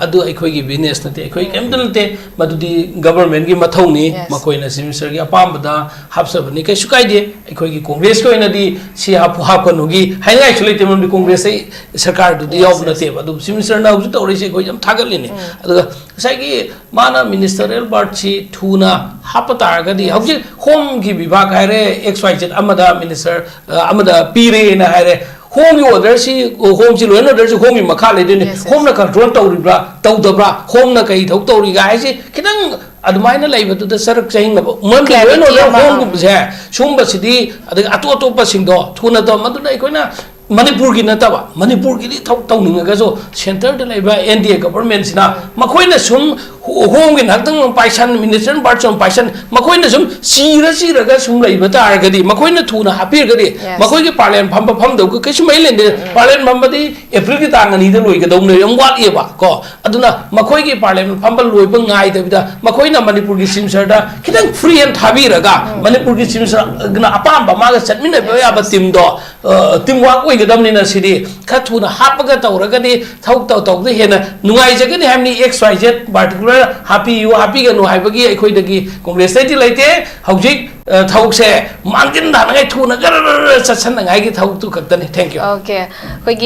ꯑꯗꯨ ꯑꯩꯈꯣꯏꯒꯤ ꯕꯤꯖꯤꯅꯦꯁ ꯅꯠꯇꯦ, ꯑꯩꯈꯣꯏ ꯀꯔꯤꯝꯇ ꯅꯠꯇꯦ꯫ ꯃꯗꯨꯗꯤ ꯒꯚꯔꯟꯃꯦꯟꯠꯀꯤ ꯃꯊꯧꯅꯤ꯫ ꯃꯈꯣꯏꯅ ꯆꯤꯐ ꯃꯤꯅꯤꯁꯇꯔꯒꯤ ꯑꯄꯥꯝꯕꯗ ꯍꯥꯞꯆꯕꯅꯤ, ꯀꯩꯁꯨ ꯀꯥꯏꯗꯦ꯫ ꯑꯩꯈꯣꯏꯒꯤ ꯀꯣꯡꯒ꯭ꯔꯦꯁꯀꯤ ꯑꯣꯏꯅꯗꯤ ꯁꯤ ꯍꯥꯞꯄꯨ ꯍꯥꯞꯀꯅꯨꯒꯤ ꯍꯥꯏꯅꯤꯡꯉꯥꯏꯁꯨ ꯂꯩꯇꯦ, ꯃꯔꯝꯗꯤ ꯀꯣꯡꯒ꯭ꯔꯦꯁ ꯁꯔꯀꯥꯔꯗꯨꯗꯤ ꯌꯥꯎꯕ ꯅꯠꯇꯦꯕ꯫ ꯑꯗꯨ ꯆꯤꯐ ꯃꯤꯅꯤꯁꯇꯔꯅ ꯍꯧꯖꯤꯛ ꯇꯧꯔꯤꯁꯦ ꯑꯩꯈꯣꯏ ꯌꯥꯝ ꯊꯥꯒꯠꯂꯤꯅꯤ꯫ ꯑꯗꯨꯒ ꯉꯁꯥꯏꯒꯤ ꯃꯥꯅ ꯃꯤꯅꯤꯁꯇꯔꯤꯌꯦꯜ ꯕꯥꯔꯠꯁꯤ ꯊꯨꯅ ꯍꯥꯞꯄ ꯇꯥꯔꯒꯗꯤ, ꯍꯧꯖꯤꯛ ꯍꯣꯝꯒꯤ ꯕꯤꯚꯥꯒ ꯍꯥꯏꯔꯦ, ꯑꯦꯛꯁ ꯋꯥꯏ ꯖꯦꯠ ꯑꯃꯗ ꯃꯤꯅꯤꯁꯇꯔ ꯑꯃꯗ ꯄꯤꯔꯦꯅ ꯍꯥꯏꯔꯦ꯫ ꯍꯣꯝꯒꯤ ꯑꯣꯔꯗꯔꯁꯤ, ꯍꯣꯝꯁꯤ, ꯂꯣ ꯑꯦꯟ ꯑꯣꯔꯗꯔꯁꯤ ꯍꯣꯝꯒꯤ ꯃꯈꯥ ꯂꯩꯗꯣꯏꯅꯦ꯫ ꯍꯣꯝꯅ ꯀꯟꯇ꯭ꯔꯣꯜ ꯇꯧꯔꯤꯕ꯭ꯔꯥ ꯇꯧꯗꯕ꯭ꯔꯥ, ꯍꯣꯝꯅ ꯀꯩ ꯊꯕꯛ ꯇꯧꯔꯤꯒ ꯍꯥꯏꯁꯤ ꯈꯤꯇꯪ ꯑꯗꯨꯃꯥꯏꯅ ꯂꯩꯕꯗꯨꯗ ꯆꯔꯛ ꯆꯍꯤꯡꯅꯕ, ꯃꯔꯝꯗꯤ ꯂꯣ ꯑꯦꯟ ꯑꯣꯔꯗꯔ ꯍꯣꯝꯒꯨꯝꯕꯁꯦ, ꯁꯤꯒꯨꯝꯕꯁꯤꯗꯤ, ꯑꯗꯒꯤ ꯑꯇꯣꯞ ꯑꯇꯣꯞꯄꯁꯤꯡꯗꯣ ꯊꯨꯅ ꯇꯧ꯫ ꯃꯗꯨꯅ ꯑꯩꯈꯣꯏꯅ ꯃꯅꯤꯄꯨꯔꯒꯤ ꯅꯠꯇꯕ, ꯃꯅꯤꯄꯨꯔꯒꯤꯗꯤ ꯊꯕꯛ ꯇꯧꯅꯤꯡꯉꯒꯁꯨ ꯁꯦꯟꯇꯔꯗ ꯂꯩꯕ ꯑꯦꯟ ꯗꯤ ꯑꯦ ꯒꯚꯔꯟꯃꯦꯟꯠꯁꯤꯅ ꯃꯈꯣꯏꯅ ꯁꯨꯝ ꯍꯣꯝꯒꯤ ꯉꯥꯏꯍꯥꯛꯇꯪ ꯄꯥꯏꯁꯟ, ꯃꯤꯅꯤꯁꯇꯔ ꯕꯥꯔꯠꯁꯨ ꯄꯥꯏꯁꯟ, ꯃꯈꯣꯏꯅ ꯁꯨꯝ ꯆꯤꯔ ꯆꯤꯔꯒ ꯁꯨꯝ ꯂꯩꯕ ꯇꯥꯔꯒꯗꯤ, ꯃꯈꯣꯏꯅ ꯊꯨꯅ ꯍꯥꯞꯄꯤꯔꯒꯗꯤ, ꯃꯈꯣꯏꯒꯤ ꯄꯥꯔꯂꯤꯌꯥꯃꯦꯟꯠ ꯐꯝꯕ ꯐꯝꯗꯕꯒ ꯀꯩꯁꯨ ꯃꯔꯤ ꯂꯩꯅꯗꯦ꯫ ꯄꯥꯔꯂꯤꯌꯥꯃꯦꯟꯠ ꯐꯝꯕꯗꯤ ꯑꯦꯄ꯭ꯔꯤꯜꯒꯤ ꯇꯥꯡ ꯑꯅꯤꯗ ꯂꯣꯏꯒꯗꯧꯅꯦꯕ, ꯌꯥꯝ ꯋꯥꯠꯂꯤꯑꯕ ꯀꯣ꯫ ꯑꯗꯨꯅ ꯃꯈꯣꯏꯒꯤ ꯄꯥꯔꯂꯤꯌꯥꯃꯦꯟꯠ ꯐꯝꯕ ꯂꯣꯏꯕ ꯉꯥꯏꯗꯕꯤꯗ ꯃꯈꯣꯏꯅ ꯃꯅꯤꯄꯨꯔꯒꯤ ꯆꯤꯐ ꯃꯤꯅꯤꯁꯇꯔꯗ ꯈꯤꯇꯪ ꯐ꯭ꯔꯤ ꯍꯦꯟ ꯊꯥꯕꯤꯔꯒ, ꯃꯅꯤꯄꯨꯔꯒꯤ ꯆꯤꯐ ꯃꯤꯅꯤꯁꯇꯔꯅ ꯑꯄꯥꯝꯕ ꯃꯥꯒ ꯆꯠꯃꯤꯟꯅꯕ ꯌꯥꯕ ꯇꯤꯝꯗꯣ, ꯇꯤꯝ ꯋꯥꯔꯛ ꯑꯣꯏꯒꯗꯕꯅꯤꯅ ꯁꯤꯗꯤ ꯈꯔ ꯊꯨꯅ ꯍꯥꯞꯄꯒ ꯇꯧꯔꯒꯗꯤ ꯊꯕꯛ ꯇꯧ ꯇꯧꯕꯗ ꯍꯦꯟꯅ ꯅꯨꯡꯉꯥꯏꯖꯒꯅꯤ ꯍꯥꯏꯕꯅꯤ꯫ ꯑꯦꯛꯁ ꯋꯥꯏ ꯖꯦꯠ ꯄꯥꯔꯇꯤꯀꯨꯂꯔ ꯍꯥꯞꯄꯤꯌꯨ ꯍꯥꯞꯄꯤꯒꯅꯨ ꯍꯥꯏꯕꯒꯤ ꯑꯩꯈꯣꯏꯗꯒꯤ ꯀꯣꯡꯒ꯭ꯔꯦꯁꯇꯩꯗꯤ ꯂꯩꯇꯦ꯫ ꯍꯧꯖꯤꯛ ꯊꯕꯛꯁꯦ ꯃꯥꯡꯖꯤꯟ ꯊꯥꯅꯉꯥꯏ ꯊꯨꯅ ꯒꯔ ꯒꯔ ꯒꯔ ꯆꯠꯁꯟꯅꯉꯥꯏꯒꯤ ꯊꯕꯛꯇꯨ ꯈꯛꯇꯅꯤ꯫ Thank you꯫ ꯑꯣꯀꯦ, ꯑꯩꯈꯣꯏꯒꯤ